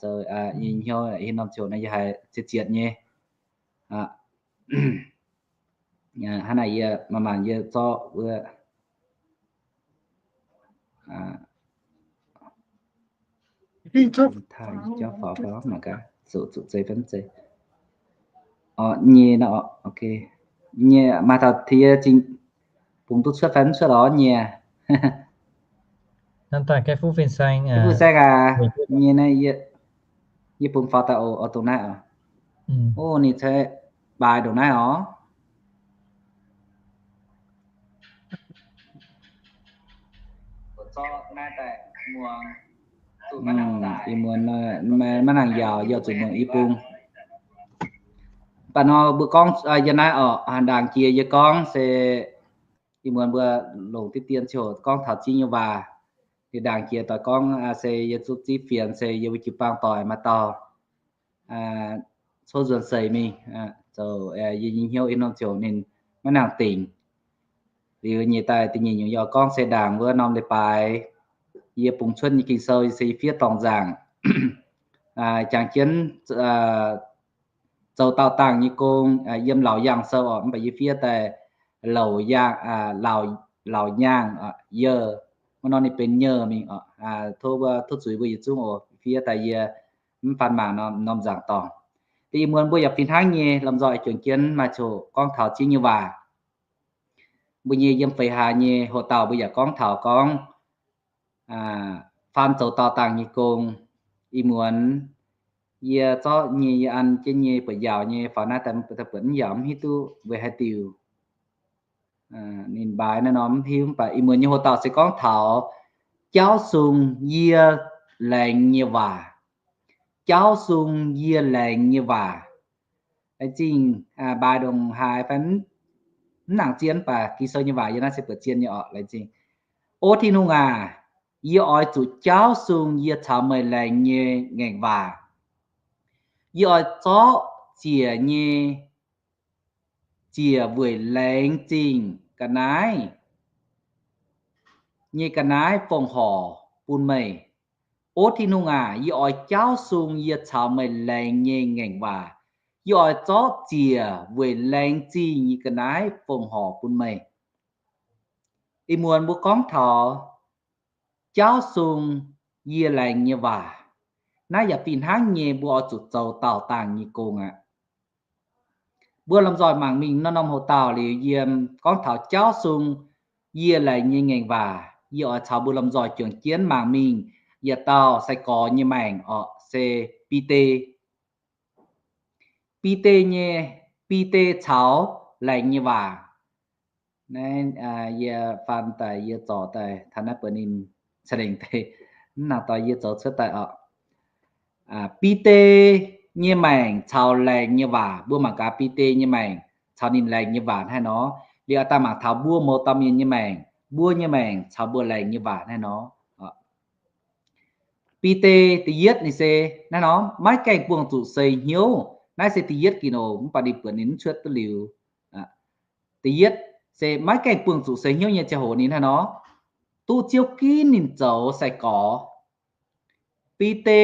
zoux nyei hnyouv ih norm ziouc nor yie haiz zietc zietc nyei. Hnangv naaic yie maaih maanc yie zorqv wuov nyei, maaih taux taux yie zingh bungx duqv cuotv fai mv cuotv orv nyei. Fu Saeng aac, nyei naaiv yie bungx faaux daaih oc, dongh naaiv oc. Ov, ninh ceix baaix ndongc naaiv oc. Ih muonz maiv nangc yaauc, yie zuqc muangx i bung. Mv baac nor mbuo gorngv yie naaiv oc, ndaangc jiex yie gorngv se ih muonz mbuo longc diqv dien ziouc gorngv taux ziex nyei waac. Liuz ndaangc jiex doic gorngv se yie zuqc ziex fienx se yie mbuo jiu-baang doic maaih dauh coqv nzuonx seix mingh, zoux yie nyei hnyouv ih norm ziouc ninh maiv nangc dingc. Liuz nyeic daaih da'nyeic nyungc yie oix gorngv se ndaangc wuov norm leiz-baaix yie bungx cuotv nyei Ging-Sou se yie fiev dorngc nzaangc, jangx jienv zoux daauh dangh nyei gong yiem Laauc Yaangh Sou oc, mv baac yie fiev daaih Laauc Yaangh, Laauc, Laauc Nyaangh, Yie, wuov norm ninh benx Nyei mingh oc. Tov, tov zuiz mbuo yietc zungv oc, fiev daaih yie mv faan mangc norm nzaangc dorngc. Da'nyeic muonz mbuo yaac fih hnangv nyei lomh nzoih juangc jienv maaih coqc gorngv taux ziex nyei waac. Mbuo nyei yiem feix hlaax nyei hoc-dauh mbuo yaac gorngv taux gorngv faan zoux daauh dangh nyei gong. Ih muonz yie zorqv nyei, yie an jienv nyei buatc yaauc nyei faaux naaiv daaih, buatc mv yaauc mv hiuv duqv weic haaix diuc. Ninh mbaix naaiv norm mv hiuv, mv baac ih muonz nyei hoc-dauh se gorngv taux jaauv sung yie laengz nyei waac. Jaauv sung yie laengz nyei waac. Laengz zingh, mbaix ndongc haaix fai mv nangc zien, mv baac Ging-Sou nyei waac yie naaiv se buatc zien nyei oc. Laengz zingh. O Tin-Hungh aac, yie oix zuqc jaauv sung yie caux meih laengz nyei ngaengc waac. Yie oix zorqv ziec nyei, ziec weic laengz zingh ga'naaiv nyei ga'naaiv fongc horc bun meih. O Tin-Hungh aac, yie oix jaauv sung yie caux meih laengz nyei ngaengc waac. Yie oix zorqv ziec weic laengz zingh nyei ga'naaiv fongc horc bun meih. Ih muonz mbuo gorngv taux jaauv sung yie laengz nyei waac. Naaiv yaac fih hnangv nyei, mbuo oix zuqc zoux daauh dangh nyei gong aqv. Mbuo lomh nzoih mangc mingh norm-norm hoc-dauh liuz yiem gorngv taux jaauv sung yie laengz nyei ngaengc waac, yie oix caux mbuo lomh nzoih juangc jienv mangc mingh yietc dauh sai-gorx nyei maengc oc, se Bide. Bide nyei, Bide caux laengz nyei waac. Naaiv yie faan daaih, yie zorc daaih taux naaiv buatc ninh ca'lengc deix, mv nangc doix yie zoux cuotv daaih oc. Bide nyei maengc caux laengz nyei waac. Mbuo mangc gaax Bide nyei maengc caux ninh laengz nyei waac hnangv haaix nor. Liuz daaih mangc taux mbuo mouz dauh mienh nyei maengc, mbuo nyei maengc caux mbuo laengz nyei waac hnangv haaix nor. Bide da'yietv ninh se hnangv haaix nor, maiv gaengh buangh zuqc seix hnyouv Naaiv se da'yietv ging-oc, mv baac ninh buatc ninh mv cuotv duqv liuz. Da'yietv se maiv gaengh buangh zuqc seix hnyouv nyei ziangh hoc ninh hnangv nor, duqv Ziouv ginv ninh zoux sai-gorx. Bide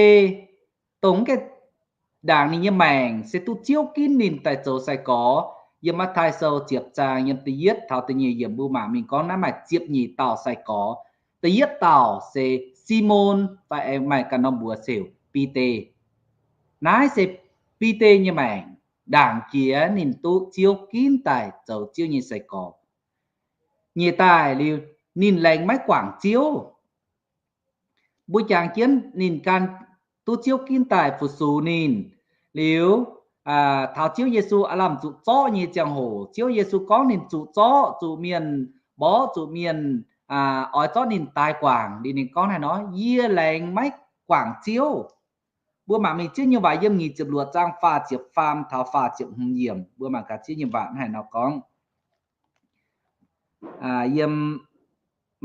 dongh mv gaengh ndaangc ninh nyei maengc se duqv Ziouv ginv ninh daaih zoux sai-gorx. Yiem Matv^taai Sou ziepc zaang yiem da'yietv taux da'nyeic yiemc mbuo mangc mingh gorngv naaiv maaih ziepc nyeic dauh sai-gorx. Da'yietv dauh se Simon, fai aengx maaih ganh norm mbuox heuc Bide. Naaiv se Bide nyei maengc ndaangc jiex ninh duqv Ziouv ginv daaih zoux Ziouv nyei sai-gorx. Nyic daaih liuz, ninh laengz maiv guangc Ziouv. Mbuo jangx jienv ninh ganh duqv Ziouv ginv daaih fu-sux ninh. Liuz, taux Ziouv Yesu aav lamh zuqc zorqv nyei ziangh hoc, Ziouv Yesu gorngv ninh zuqc zorqv, zuqc mienh mborqv, zuqc mienh oix zorqv ninh daix guangc. Liuz ninh gorngv haaix nor, yie laengz maiv guangc Ziouv. Mbuo mangc mingh Ziouv nyei waac yiem nyic ziepc luoqc zaang faah ziepc faam taux faah ziepc hmz yiemc, mbuo mangc gaax Ziouv nyei waac haaix nor gorngv. Yiem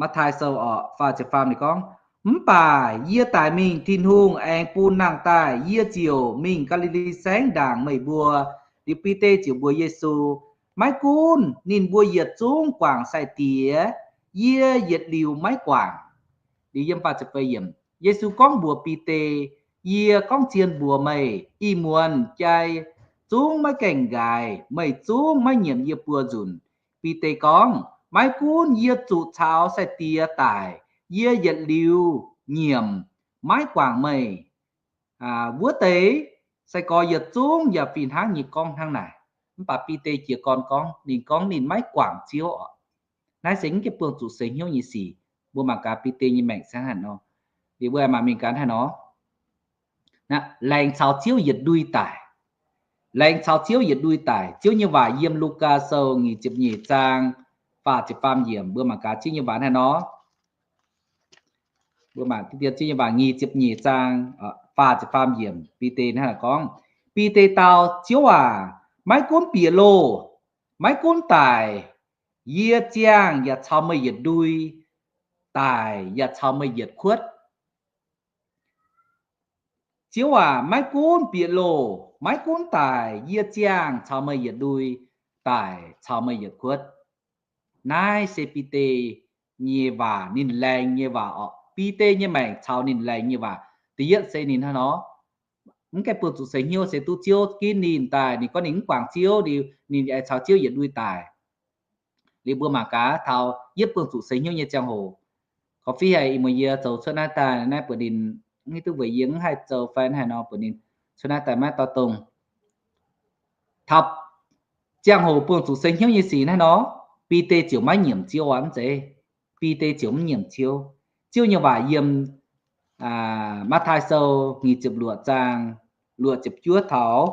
Matv^taai Sou orqc, faah ziepc faam ninh gorngv, mv baac yie daic mingh Tin-Hungh aengx bun nangh daaih, yie ziouc mingh Gaa^li^li Saengv ndaangc meih mbuo. Liuz Bide ziouc mbuox Yesu, maiv gunv ninh mbuo yietc zungv guangc sai-diex, yie yietc liuz maiv guangc. Liuz yiem Yesu gorngv mbuox Bide, yie gorngv zien mbuox meih, ih muonz jai zungv maiv gaengh nqaaix, meih zungv maiv nyiemc yie buo nzunc. Bide gorngv, maiv gunv yie zuqc caux sai-diex daic, yie yietc liuz nyiemc maiv guangc meih. Wuov deix sai-gorx yietc zungv yaac fih hnangv nyei gorngv hnangv naaic. Mv baac Bide jiez gorn gorngv, ninh gorngv ninh maiv guangc Ziouv oc. Naaiv se mv gaengh buangh zuqc seix hnyouv nyei sic. Mbuo mangc gaax Bide nyei maengc se hnangv haaix nor. Liuz mbuo mangc mingh gaax hnangv haaix nor. Laengz caux Ziouv yietc ndui daic. Laengz caux Ziouv yietc ndui daic. Ziouv nyei waac yiem Lugaa Sou nyic ziepc nyeic zaang faah ziepc faam yiemc, mbuo mangc gaax Ziouv nyei waac hnangv haaix nor. Mbuo mangc Ziouv nyei waac nyic ziepc nyeic zaang faah ziepc faam yiemc, Bide hnangv naaic gorngv, Bide dau, Ziouv aac, maiv gunv bieqc loh, maiv gunv daic, yie ziangh yaac caux meih yietc ndui daic, yaac caux meih yietc kuotv. Ziouv aac, maiv gunv bieqc loh, maiv gunv daic, yie ziangh caux meih yietc ndui daic, caux meih yietc kuotv. Naaiv se Bide nyei waac, ninh laengz nyei waac oc. Bide nyei maengc caux ninh laengz nyei waac. Da'yietv se ninh hnangv nor, mv gaengh buangh zuqc seix hnyouv se duqv Ziouv ginv ninh daaih, ninh gorngv ninh mv guangc Ziouv, liuz ninh aengx caux Ziouv yietc ndui daic. Liuz mbuo mangc gaax taux yietv buangh zuqc seix hnyouv nyei ziangh hoc. Gorngv fih haic ih muonz yie zoux cuotv naaiv daaih naaiv buatc ninh, mv hiuv duqv weic yie mv haih zoux fai haaix nor buatc ninh cuotv naaiv daaih maiv dorh dongh. Taux ziangh hoc buangh zuqc seix hnyouv nyei sic naaiv nor, Bide ziouc maiv nyiemc Ziouv aqv, mv zeiz? Bide ziouc mv nyiemc Ziouv. Ziouv nyei waac yiem Matv^taai Sou nyic ziepc luoqc zaang luoqc ziepc juov taux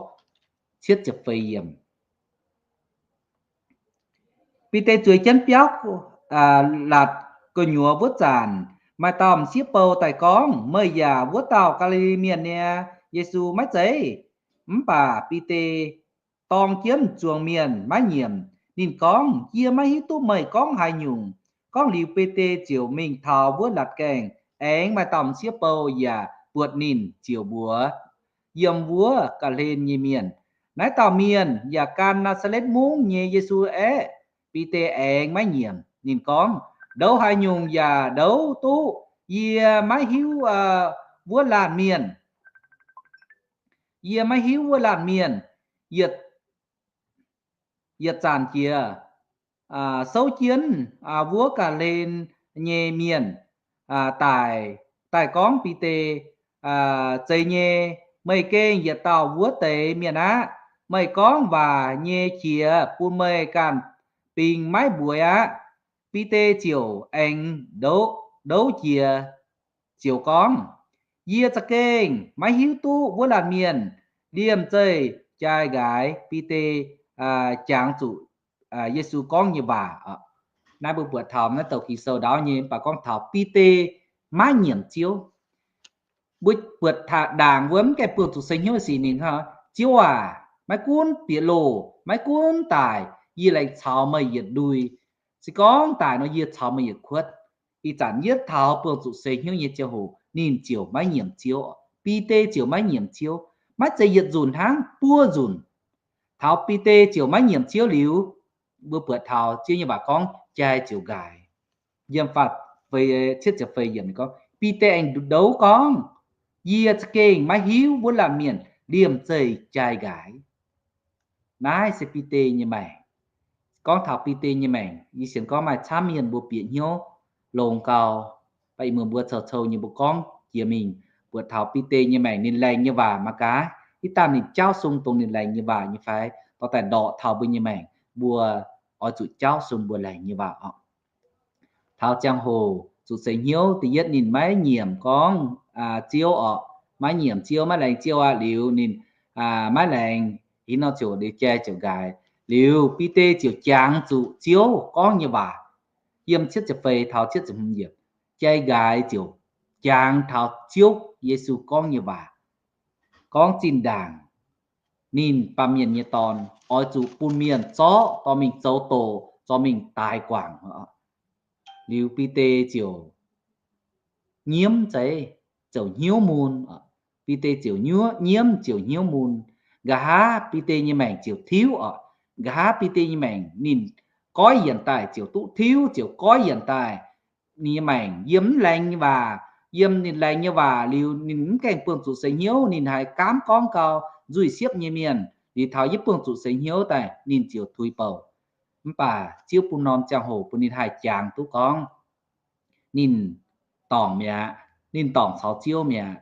cietv ziepc feix yiemc. Bide zueiz jienv biauv laatc gu'nyuoz wuov zanc, maaih dauh m'sieqv bou daaih gorngv, meih yaac wuov dauh Gaa^li^li Mienh niaa, Yesu, maiv zeiz? Mv baac Bide dorng jienv zuangx mienh maiv nyiemc. Ninh gorngv, yie maiv hiuv duqv meih gorngv haaix nyungc. Gorngv liuz Bide ziouc mingh taux wuov laatc gaengh. Aengx maaih dauh m'sieqv bou yaac buatc ninh ziouc mbuox, yiem wuov ga'hlen nyei mienh, naaiv dauh mienh yaac gan Naa^saa^letv Mungv nyei Yesu aeqv? Bide aengx maiv nyiemc. Ninh gorngv, ndou haaix nyungc yaac ndouv duqv. Yie maiv hiuv wuov laanh mienh. Yie maiv hiuv wuov laanh mienh. Yietc zanc jiex souv jienv wuov ga'hlen nyei mienh daic, daaih gorngv Bide, zeiz nyei, meih gengh yietc dauh wuov deix mienh aqv. Meih gorngv waac nyei qiex bun meih ganh bingx maiv mbueiz aqv. Bide ziouc aengx ndouv jiex ziouc gorngv, yie za'gengh maiv hiuv duqv wuov laanh mienh. Liemh zeih jaaix nqaaix Bide jangx zuqc Yesu gorngv nyei waac. Naaiv mbuo buatc taux naaiv douc Ging-Sou ndaauv nyei, mv baac gorngv taux Bide maiv nyiemc Ziouv. Mbuo buatc taux ndaangc wuov mv gaengh buangh zuqc seix hnyouv sic ninh, Ziouv aac, maiv gunv bieqc loh, maiv gunv daic, yie laengz caux meih yietc ndui. Se gorngv daic nor, yie caux meih yietc kuotv. Ih zanc yietv taux buangh zuqc seix hnyouv nyei ziangh hoc ninh ziouc maiv nyiemc Ziouv. Bide ziouc maiv nyiemc Ziouv. maiv zeiz yietc nzunc hnangv, buo nzunc. Taux Bide ziouc maiv nyiemc Ziouv liuz, mbuo buatc taux Ziouv nyei waac gorngv jai ziouc nqaaix. Yiem faah cietv ziepc feix yiemc ninh gorngv, Bide aengx ndoqv gorngv, Yie za'gengh maiv hiuv wuov laanh mienh liemh zeih jai nqaaix. Naaiv se Bide nyei maengc. Gorngv taux Bide nyei maengc, yie sienx gorngv maaih camv mienh mbuo bieqc hnyouv longx gau, baac ih muonz mbuo cou-cou nyei mbuo gorngv jiex mingh, buatc taux Bide nyei maengc ninh laengz nyei waac mangc gaax, ih dangh ninh jaauv sung dongh ninh laengz nyei waac nyei fai? Dorh daaih ndorqc taux mbuo nyei maengc, mbuo oix zuqc jaauv sung mbuo laengz nyei waac oc. Taux ziangh hoc zuqc seix hnyouv, da'yietv ninh maiv nyiemc gorngv Ziouv oc, maiv nyiemc Ziouv, maiv laengz Ziouv aqv. Liuz ninh maiv laengz, ih norm ziouc liuz jai ziouc nqaaix. Liuz Bide ziouc jangx zuqc Ziouv gorngv nyei waac. Yiem cietv ziepc feix taux cietv ziepc hmz yiemc, jai nqaaix ziouc jangx taux Ziouv Yesu gorngv nyei waac, gorngv zinh ndaangc ninh, Baamh Mienh nyei Dorn, oix zuqc bun mienh zorqv dorh mingh zoux doqc, zorqv mingh daix guangc. Liuz Bide ziouc nyiemv zeiv, ziouc hnyouv mun. Bide ziouc nyiemv ziouc hnyouv mun. Nqa'haav Bide nyei maengc ziouc tiuv oc. Nqa'haav Bide nyei maengc ninh goiv yienc daaih ziouc duqv tiuv, ziouc goiv yienc daaih. Ninh nyei maengc yiem mv laengz nyei waac, yiem ninh laengz nyei waac liuz ninh mv gaengh buangh zuqc seix hnyouv, ninh haiz gaamv gorngv gau nzuih siepv nyei mienh. Liuz taux yie buangh zuqc seix hnyouv daaih ninh ziouc tuix bouc. Mv baac Ziouv bun norm ziangh hoc bun ninh haih jangx duqv gorngv ninh dorngc mi'aqv, ninh dorngc caux Ziouv mi'aqv,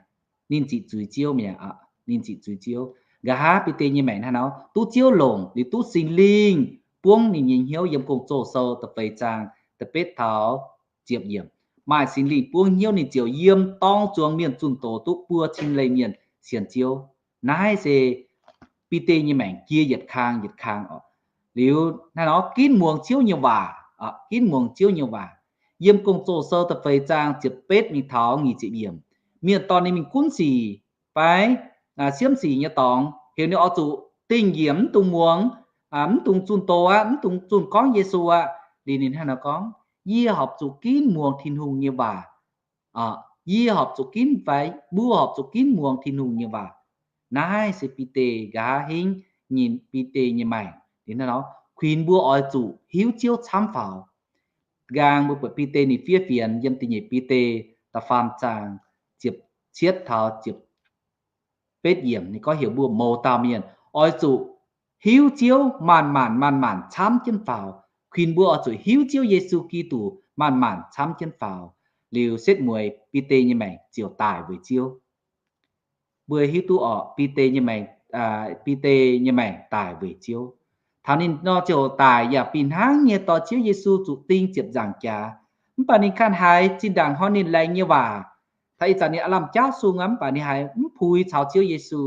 ninh ziqc zuiz Ziouv mi'aqv. Ninh ziqc zuiz Ziouv. Nqa'haav Bide nyei maengc hnangv nor duqv Ziouv longc, liuz duqv Singx Lingh buangv ninh nyei hnyouv. Yiem Gong-Zoh Sou da'feix zaang da'betv taux ziepc yiemc, maaih Singx Lingh buangv hnyouv ninh ziouc yiem dorng zuangx mienh zunh doz duqv buo cin leih mienh sienx Ziouv. Naaiv se Bide nyei maengc jiex yietc kang yietc kang oc. Liuz hnangv nor ginv muangx Ziouv nyei waac, ginv muangx Ziouv nyei waac. Yiem Gong-Zoh Sou da'feix zaang ziepc betv mingh taux nyic ziepc yiemc, mienh dorh ninh mingh gunv sic fai siemv sic nyei dorngx, heuc ninh oix zuqc dingh njiec, mv dungx muangx, mv dungx zunh doz aqv, mv dungx zunh gorngv Yesu aqv. Liuz ninh hnangv nor gorngv, yie horpc zuqc ginv muangx Tin-Hungh nyei waac. Yie horpc zuqc ginv fai mbuo horpc zuqc ginv muangx Tin-Hungh nyei waac. Naaiv se Bide nqa'haav hingv nyei, Bide nyei maengc. Kuinx mbuo oix zuqc hiuv Ziouv camv faaux. Nqaang mbuo buatc Bide ninh fiev fienx yiem da'nyeic Bide da'faam zaang ziepc cietv taux ziepc betv yiemc, ninh gorngv heuc mbuo mouz dauh mienh oix zuqc hiuv Ziouv maanc maanc maanc maanc camv jienv faaux. Kuinx mbuo oix zuqc hiuv Ziouv Yesu Giduc maanc maanc camv jienv faaux. Liuz setv mueiz Bide nyei maengc ziouc daic weic Ziouv. Mbuo hiuv duqv orqc, Bide nyei maengc, Bide nyei maengc daic weic Ziouv. Taux ninh nor ziouc daic yaac fih hnangv nyei dorh Ziouv Yesu zuqc ding ziepc nzaangc jaax. Mv baac ninh ganh haiz zinh ndaangc hnoi ninh laengz nyei waac, taux ih zanc ninh aav lamh jaauv sung aqv, mv baac ninh haiz mv puix caux Ziouv Yesu.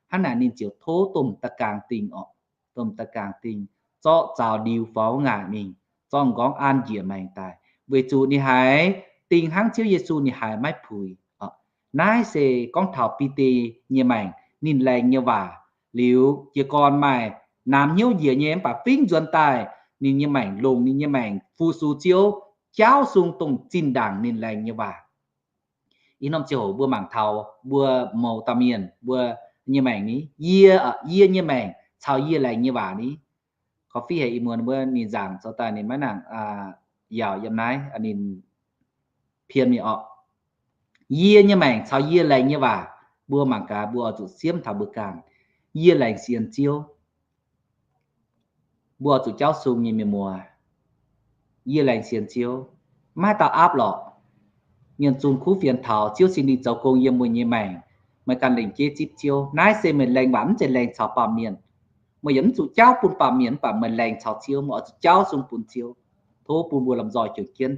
Hnangv naaic ninh ziouc tov domh da'gaang dingh orqc, domh da'gaang dingh, zorqv zaux ndiux faaux ngaaic mingh, zorqv m'nqorngv an njiec maengx daaih, weic zuqc ninh haiz dingh hnangv Ziouv Yesu ninh haiz maiv puix. Naaiv se gorngv taux Bide nyei maengc ninh laengz nyei waac. Liuz jiez gorn maaih namx hnyouv njiec nyei mv baac fingx nzuonx daaih, ninh nyei maengc longc ninh nyei maengc fu-sux Ziouv, jaauv sung dongh zinh ndaangc ninh laengz nyei waac. Ih norm ziangh hoc mbuo mangc taux mbuo mouz dauh mienh mbuo nyei maengc ni, yie, yie nyei maengc caux yie laengz nyei waac ni. Korv-fiqv haic ih muonz mbuo ninh nzaangc zoux daaih ninh maiv nangc yaauc yiem naaiv, ninh pien mingh orqc. Yie nyei maengc caux yie laengz nyei waac, mbuo mangc gaax mbuo oix zuqc siemv taux mbuo ganh. Yie laengz sienx Ziouv. Mbuo oix zuqc jaauv sung nyei mienh muoz. Yie laengz sienx Ziouv. Maiv dauh aapv lorqc. Mienh zungh kuv fienx taux Ziouv Singx Lingh zoux gong yiem meih nyei maengc, meih ganh lengc jeiv zipv Ziouv. Naaiv se meih laengz waac mv zeiz laengz caux baamh mienh. Meih yaac mv zuqc jaauv bun baamh mienh, mv baac meih laengz caux Ziouv, meih oix zuqc jaauv sung bun Ziouv. Tov bun mbuo lomh nzoih juangc jienv,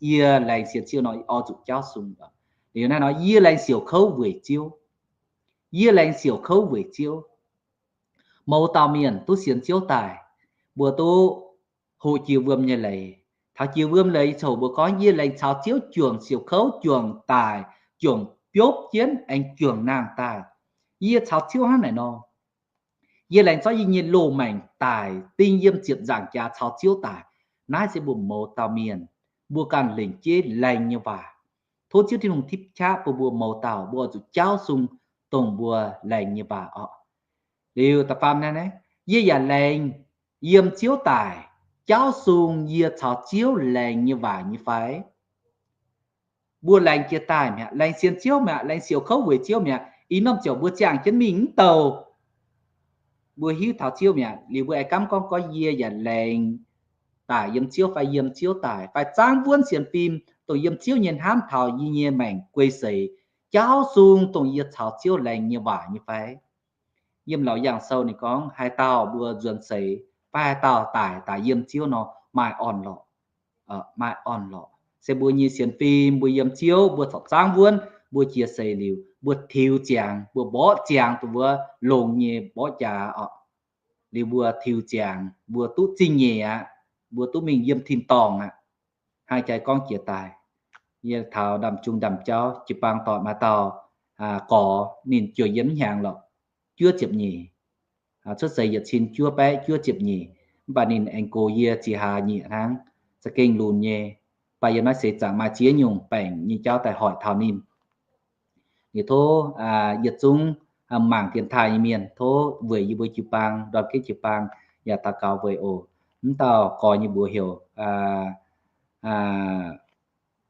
yie laengz sienx Ziouv nor oix zuqc jaauv sung. Liuz naaiv nor, yie laengz siouc kouv weic Ziouv. Yie laengz siouc kouv weic Ziouv. Mouz dauh mienh duqv sienx Ziouv daaih, mbuo duqv hoqc jiex wuom nyei leiz. Taux jiex wuom leiz ziouc mbuo gorngv, yie laengz caux Ziouv juangc siouc kouv, juangc daic, juangc biopv jienv, aengx juangc nangh daaih. Yie caux Ziouv hnangv naaic nor. Yie laengz zorqv yie nyei loz-maengc daic ding yiem ziepc nzaangc jaax caux Ziouv daic. Naaiv se mbuo mouz dauh mienh, mbuo ganh lengc jeiv laengz nyei waac. Tov Ziouv Tin-Hungh tipv qaqv bun mbuo mouz dauh, mbuo oix zuqc jaauv sung dongh mbuo laengz nyei waac orqc. Liuz da'faam naaiv, yie yaac laengz yiem Ziouv daic, jauv sung yie caux Ziouv laengz nyei waac nyei fai? Mbuo laengz jiex daaih mi'aqv, laengz sienx Ziouv mi'aqv, laengz siouc kouv weic Ziouv mi'aqv. Ih norm ziouc mbuo ziangh jienv mingh mv douh, mbuo hiuv taux Ziouv mi'aqv. Liuz mbuo aengx gamv gorngv, gorngv yie yaac laengz daic yiem Ziouv fai yiem Ziouv daic, fai zaangv wuonv sienx fim dongh yiem Ziouv nyei hnamv taux yie nyei maengc guei seix, jauv sung dongh yie caux Ziouv laengz nyei waac nyei fai? Yiem Laauc Yaangh Sou ninh gorngv, haaix dauh mbuo nzuonx seix fai haaix dauh daic, daic yiem Ziouv nor, maaih orn-lorqc. Maaih orn-lorqc. Se mbuo nyei sienx fim, mbuo yiem Ziouv, mbuo corc zaangv wuonv, mbuo jiex seix liuz, mbuo tiux ziangx, mbuo mborqv ziangx dongh wuov longx nyei mborqv jaax orqc. Liuz mbuo tiux ziangx, mbuo duqv zingh nyeic aqv. Mbuo duqv mingh yiem tin-dorngh aqv. Hnangv jaaix gorngv jiex daaih, yie taux ndaamv-jung ndaamv-jauv jiu-baang dorh maaih dauh gorx, ninh jouh yiem hnyangx lorqc, juov ziepc nyeic, cuotv seix yietc cin juov baeqv juov ziepc nyeic, mv baac ninh aengx gox yie ziex hlaax nyieqc hnangv, za'gengh lunx nyei. Mv baac yiem naaiv seix zaangc maaih ziex nyungc baengc nyei jauv daaih hoic taux ninh. Yie tov yietc zungv mangc dienx taaih nyei mienh, tov weic yie mbuo jiu-baang, đoàn kết jiu-baang, yaac daux gaux weic oc. Mv dauh gorx nyei mbuox heuc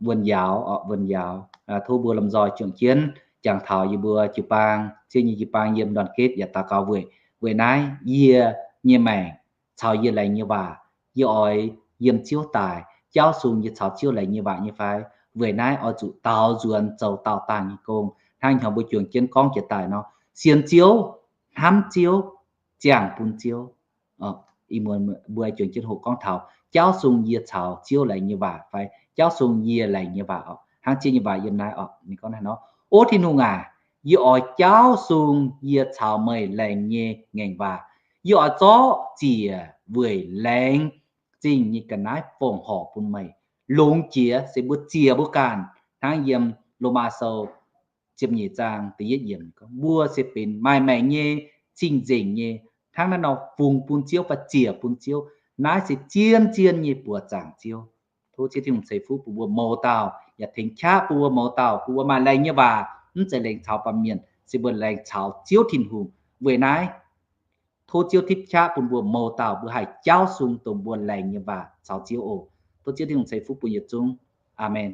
Wuonh Yaaux, Wuonh Yaaux. Tov mbuo lomh nzoih juangc jienv jangx taux yie mbuo jiu-baang, Ziouv nyei jiu-baang yiem đoàn kết yaac daux gaux weic. Weic naaiv yie nyei maengc caux yie laengz nyei waac, yie oix yiem Ziouv daic, jauv sung yie caux Ziouv laengz nyei waac nyei fai? Weic naaiv oix zuqc daaux nzuonx zoux daauh dangh nyei gong, hnangv hnyouv mbuo juangc jienv gorngv jiex daaih nor, sienx Ziouv, hnamv Ziouv, ziangh bun Ziouv. Mbuo juangc jienv hoqc gorngv taux jauv sung yie caux Ziouv laengz nyei waac fai jauv sung yie laengz nyei waac orqc. Hnangv Ziouv nyei waac yiem naaiv orqc, ninh gorngv naaiv nor, O Tin-Hungh aac, yie oix jauv sung yie caux meih laengz nyei ngaengc waac. Yie oix zorqv ziec weic laengz zingh nyei ga'naaiv fongc horc bun meih. Longx jiex se mbuo ziec mbuo ganh, hnangv yiem Lomaa Sou ziepc nyeic zaang da'yietv yiemc, mbuo se benx maaih maengc nyei, cing-nzengc nyei, hnangv naaiv nor fungx bun Ziouv fai ziec bun Ziouv. Naaiv se zien-zien nyei buoz zaangc Ziouv. Tov Ziouv Tin-Hungh ceix fuqv bun mbuo mouz dauh, yaac tengx qaqv bun mbuo mouz dauh, bun mbuo maaih laengz nyei waac, mv zeiz laengz caux baamh mienh, se mbuo laengz caux Ziouv Tin-Hungh. Weic naaiv, tov Ziouv tipv qaqv bun mbuo mouz dauh mbuo haih jauv sung dongh mbuo laengz nyei waac caux Ziouv oc. Tov Ziouv Tin-Hungh ceix fuqv bun yietc zungv. Aamen.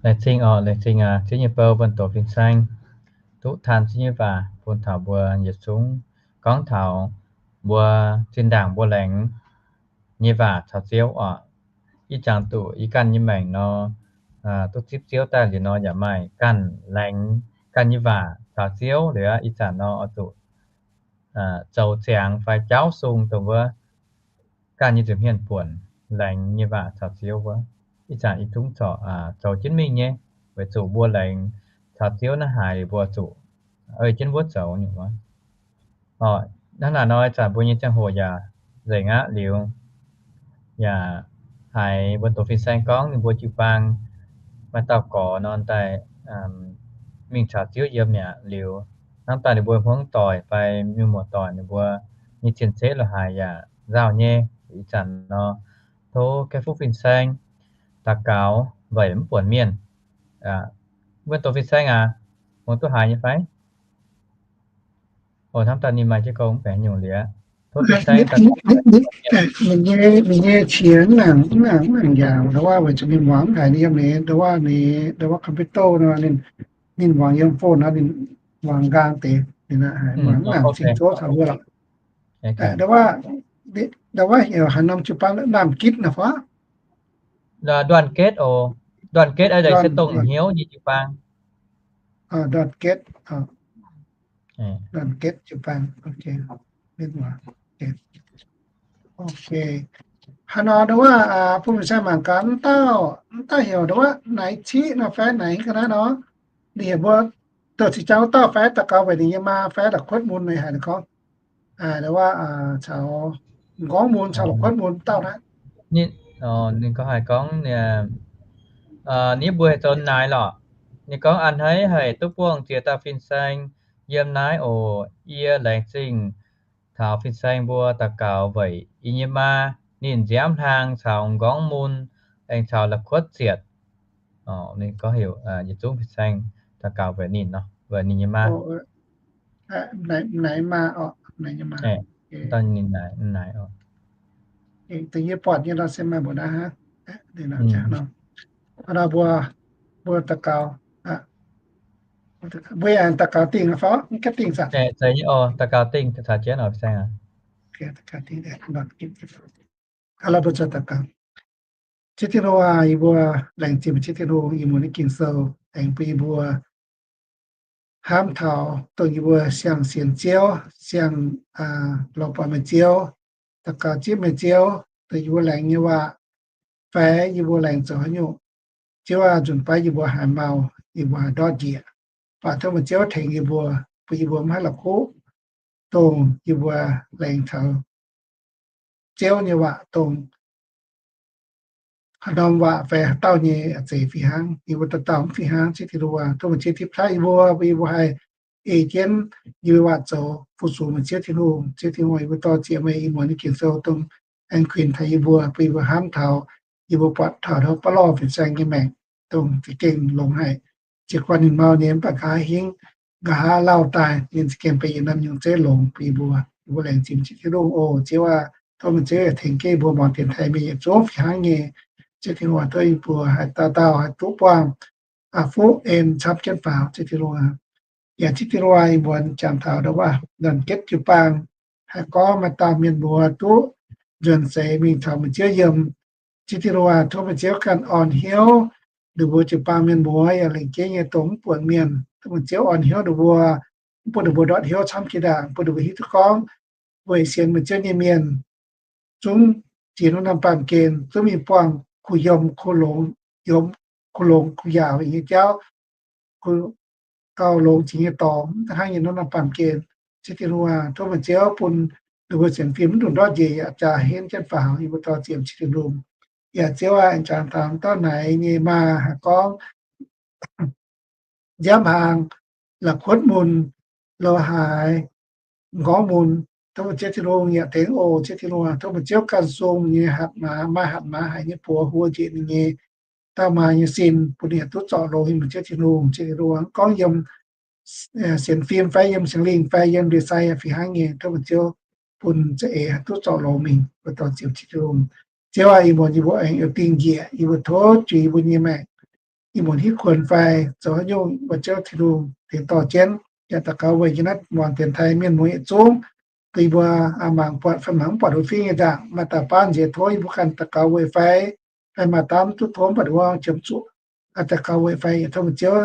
Laengz zingh orqc, laengz zingh aac, Ziouv nyei bou, buonv doqc fin-saeng, duqv taan Ziouv nyei waac bun taux mbuo yietc zungv, gorngv taux mbuo zinh ndaangc mbuo laengz nyei waac caux Ziouv orqc. Ih zanc duqv yie ganh nyei maengc nor, duqv zipv Ziouv daaih liuz nor yaac maaih ganh laengz ganh nyei waac caux Ziouv liuz, ih zanc nor oix zuqc zoux ziangx fai jauv sung dongh wuov ganh nyei nza'hmien buonc laengz nyei waac caux Ziouv wuov. Ih zanc ih zungv corc zoux jienv mingh nyei, weic zuqc mbuo laengz caux Ziouv naaiv haaix liuz mbuo zuqc ei jienv wuov zoux nyungc wuov. Hnangv naaic nor, ih zanc mbuo nyei ziangh hoc yaac nzengc aqv liuz, yaac haiz mbuo doqc fin-saeng gorngv ninh mbuo jiu-baang maaih dauh gorx nor daaih mingh caux Ziouv yiem mi'aqv liuz, hnangv daaih ninh mbuo hmuangv doic fai mienh muoz-doic ninh mbuo nyei cien-ceqv lo haaix yaac nzauh nyei. Ih zanc nor, tov gaeqv fuqv fin-saeng daux gaux weic mv buonc mienh. Mbuo doqc fin-saeng aac, muangx duqv haiz nyei fai? O, hnamv daaih ninh maaih jienv gong mv benx nyungc liuz, tov fin-saeng daux gaux. Ninh nyei qiex mv nangc, mv nangc, mv nangc njaaux, ndo wuov weic zuqc ninh muangx mv haiz ninh yiem ninh, ndo wuov ninh, ndo wuov computer nor, ninh muangx yiem phone nor, ninh muangx nqaang deix, ninh muangx mv nangc cing zuov taux mbuo lorqc. Ndo wuov, ndo wuov heuc haaix norm jiu-baang, Naamh Gitv nor fai? Đoàn kết ov, đoàn kết ov, se dongh hnyouv nyei jiu-baang. Đoàn kết, đoàn kết jiu-baang. Ok. Haaix nor ndo wuov, bun mienh saeng mangc gaax, mv dauh, mv dauh heuc ndo wuov Naix Ciqv nor fai Naix ga'naaiv nor, ninh heuc mbuo douh cing jang wuov dauh fai daux gaux weic ninh nyei maa fai la'kuotv mun, meih haiz ninh gorngv, ndo wuov, caux m'nqorngv mun caux la'kuotv mun dauh naaiv. Ninh gorngv haiz gorngv, ninh mbuo heuc zoux Naix lorqc. Ninh gorngv, a'hneiv haic duqv buangh ziex dauh fin-saeng yiem naaiv oc. Yie laengz zingh taux fin-saeng mbuo daux gaux weic yie nyei maa, ninh nziaamv hlang caux m'nqorngv mun, aengx caux la'kuotv zietc. Ninh gorngv heuc yietc zungv fin-saeng daux gaux weic ninh nor, weic ninh nyei maa. Da'nyeic buatc nyei nor se maaih mbuo naaiv, mbuo, mbuo daux gaux, mbuo aengx daux gaux dingh fai? Mv gaengh dingh saah? Daux gaux dingh caux jienv oc, fin-saeng aac. Mbuo daux gaux. Ziouv Tin-Hungh aac, yie mbuo laengz zingh meih Ziouv Tin-Hungh, yie mbuo nyei Ging-Sou aengx bun yie mbuo hnamv taux dongh yie mbuo siang-sienx Ziouv, siang lorz buatc meih Ziouv, daux gaux zipv meih Ziouv, dongh yie mbuo laengz nyei waac fai yie mbuo laengz zoux haaix nyungc, Ziouv aac, nzunc baav yie mbuo haiz mau, yie mbuo haiz ndortv njiec, baac tov meih Ziouv tengx yie mbuo, bun yie mbuo maiv haih la'kuqv dongh yie mbuo laengz taux Ziouv nyei waac, dongh haaix norm waac fai haaix dauh nyei zeiz fih hnangv, yie mbuo dauh dauh mv fih hnangv. Ziouv Tin-Hungh aac, tov meih Ziouv tipv taaih yie mbuo, bun yie mbuo haih ei jienv yie mbuo waac zoux fu-sux meih Ziouv Tin-Hungh. Ziouv Tin-Hungh, yie mbuo dor-ziec meih, yie mbuo nyei Ging-Sou dongh aengx kuinx taux yie mbuo, bun yie mbuo hnamv taux yie mbuo buatc taux ndau ba'lorh fin-saeng nyei maengc dongh za'gengh longx haic. Jiez gorn ninh mau nyei mv baac nqa'haav hingv, nqa'haav lauh daaih ninh za'gengh benx yietc norm nyungc zeiv longx bun yie mbuo. Yie mbuo laengz zingh Ziouv Tin-Hungh oc. Ziouv aac, tov meih Ziouv tengx jienv yie mbuo muangx dienx taaih mienh yietc zungv fih hnangv nyei. Ziouv Tin-Hungh aac, tov yie mbuo haih dauh dauh haih duqv buangh fuqv en camv jienv faaux, Ziouv Tin-Hungh aac. Yaac Ziouv Tin-Hungh aac, yie mbuo jangx taux ndau wuov nzanc getv jiu-baang haih gorngv maaih dauh mienh muoz duqv nzuonx seix mingh caux meih Ziouv yiem. Ziouv Tin-Hungh aac, tov meih Ziouv ganh orn hnyouv ninh mbuo jiu-baang mienh muoz yaac lengc jeiv nyei dongh mv buonc mienh. Tov meih Ziouv orn hnyouv ninh mbuo, mv bun ninh mbuo ndortv hnyouv camv jiex ndaangc, bun ninh mbuo hiuv duqv gorngv weic sienx meih Ziouv nyei mienh zungv jiex norm-norm baamh gen zungv mingh buangh kuh yiem kuh longx, yiem kuh longx kuh yaauc nyei jauv, kuh gauh longx jiex nyei dorngx, mv hnangv nyei norm-norm baamh gen. Ziouv Tin-Hungh aac, tov meih Ziouv bun ninh mbuo sienx fim mv dungx ndortv njiec yaac jaa henv jienv faaux. Yie mbuo dor-ziec Ziouv Tin-Hungh. Yaac Ziouv aac, jangx taux dauh naaic nyei maa haih gorngv nziaamv hnaangx, la'kuotv mun, loz-haaix, m'nqorngv mun, tov meih Ziouv Tin-Hungh yaac tengx oc. Ziouv Tin-Hungh aac, tov meih Ziouv ganh sung nyei hatc maaz, maaih hatc maaz haic nyei buoz huo njiec ninh nyei dauh maaz nyei sin, bun ninh haih duqv zorc longx yiem meih Ziouv Tin-Hungh. Ziouv Tin-Hungh aac, mv gorngv yiem sienx fim fai yiem Singx Lingh fai yiem ndie-sai fih hnangv nyei, tov meih Ziouv bun za'eix haih duqv zorc longx mingh. Mbuo dor-ziec Ziouv Tin-Hungh. Ziouv aac, ih muonz yie mbuo aengx eu dingh njiec, yie mbuo tov juix yie mbuo nyei maengc. Ih muonz hitv kuonx fai zoux haaix nyungc, mbuo Ziouv Tin-Hungh tengx dorh jienv. Yaac daux gaux weic yiem naaiv muangx dienx taaih mienh muoz yietc zungv, bun yie mbuo mangc buatc fai mangc mv buatc wuov fingx nyei ndaangc, maaih dauh baav nziex tov yie mbuo ganh daux gaux weic fai, fai maaih dauh mv duqv tov mv buatc wuov qiemx zuqc, daux gaux weic fai, yaac tov meih Ziouv,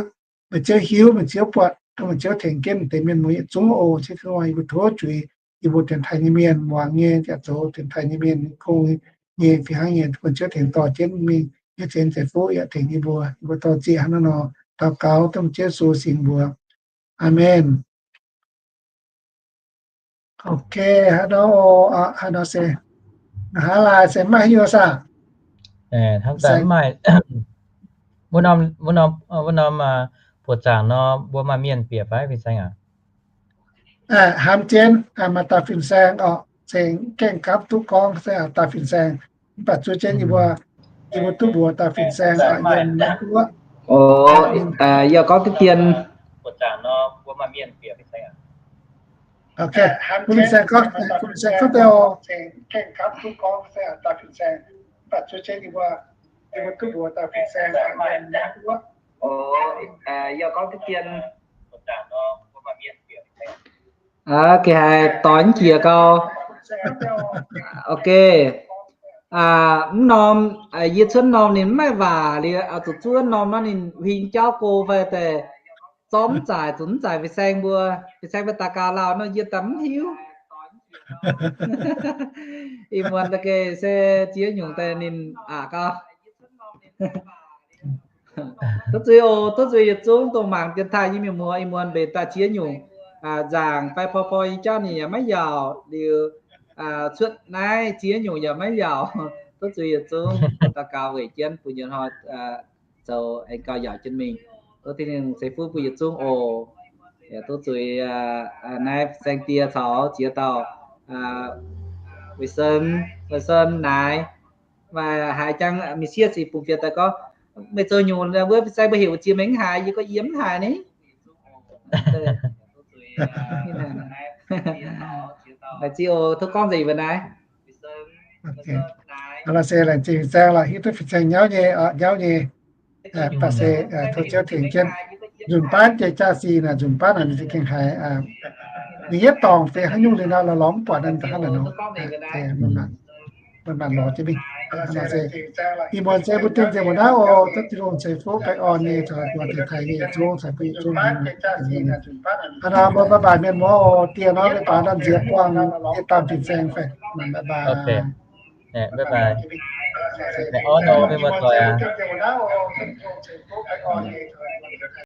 meih Ziouv hiuv, meih Ziouv buatc, tov meih Ziouv tengx jienv deix mienh muoz yietc zungv oc. Ziouv Tin-Hungh, yie mbuo tov juix yie mbuo dienx taaih nyei mienh, muangx nyei, yaac zoux dienx taaih nyei mienh, kungx nyei fih hnangv nyei, tov meih Ziouv tengx dorh jienv mingh, hietv ziex ziex fuqv yaac tengx yie mbuo. Yie mbuo dor-ziec hnangv naaiv nor daux gaux, dongh Ziouv Yesu singx mbuox. Aamen. Ok, haaix nor, haaix nor se, haaix laaix se maiv hiuv saah? Hnamv daaih mv maaih. Wuov norm, wuov norm buoz-zaangc nor, mbuo maaih mienh bieqc fai, fin-saeng aac? Hnamv jienv maaih dauh fin-saeng oc, cingx gaengh gapv duqv gorngv se dauh fin-saeng, mv baac zuov jienv yie mbuo, yie mbuo duqv mbuox dauh fin-saeng oc, yiem naaiv wuov. Yie gorngv diqv dien. Ok, fin-saeng gorngv, fin-saeng gorngv daaih oc. Geh haiz doix jiex gau. Ok. Mv norm, yie cuotv norm ninh mv maaih waac liuz, zuqc zuov norm nor ninh huing jauv go fai daaih zorqv mv zaaic, zuqc mv zaaic fin-saeng mbuo, fin-saeng mbuo daux gaux lauh nor yie daaih mv hiuv. Ih muonz da'geh se ziex nyungc daaih ninh aqc gau. Tov zuiz oc, tov zuiz yietc zungv dongh mangc dienx taaih nyei mienh muoz, ih muonz mbenc daaih ziex nyungc nzaangc fai poi poi nyei jauv ninh yaac maiv yaauc liuz, cuotv naaiv ziex nyungc yaac maiv yaauc. Tov zuiz yietc zungv daux gaux weic jienv bun yietc hnoi zoux aengx gauh yaauc jienv mingh. Tov Tin-Hungh ceix fuqv bun yietc zungv oc. Tov zuiz naaiv saeng die caux ziex dauh, Wei Sen, Wei Sen naaiv, Maaih haaix jangx mienh sieqv sic bungx fienx daaih gorngv, meih zoux nyungc wuov sai mbuo heuc ziex mengh mv haiz, yie gorngv yie mv haiz ni. Laengz zingh oc, tov gorngv nzengc mbuo naaiv. Laaix se laengz zingh fin-saeng lorqc, hiuv duqv fin-saeng nyauv nyei, nyauv nyei. Baac se tov Ziouv tengx jienv nzunc baav jiex jaa-sic naaic, nzunc baav naaic ninh za'gengh haiz ninh yietv dorngc fei haaix nyungc liuz nor, lorz mv buatc naaiv hnangv naaic nor. Manc-manc lorz jienv mingh. Ih muonz se mbuo dingh nzengc mbuo naaiv oc. Tov Tin-Hungh ceix fuqv baengh orn nyei caux mbuo tengx taux yietc zungv caux mbuo yietc zungv. Hnangv naaic mbuo bye bye mienh muoz oc. Dieh nor leiz-baaix ndorm nziex buangh yietc dauh fin-saeng fai. Bye bye.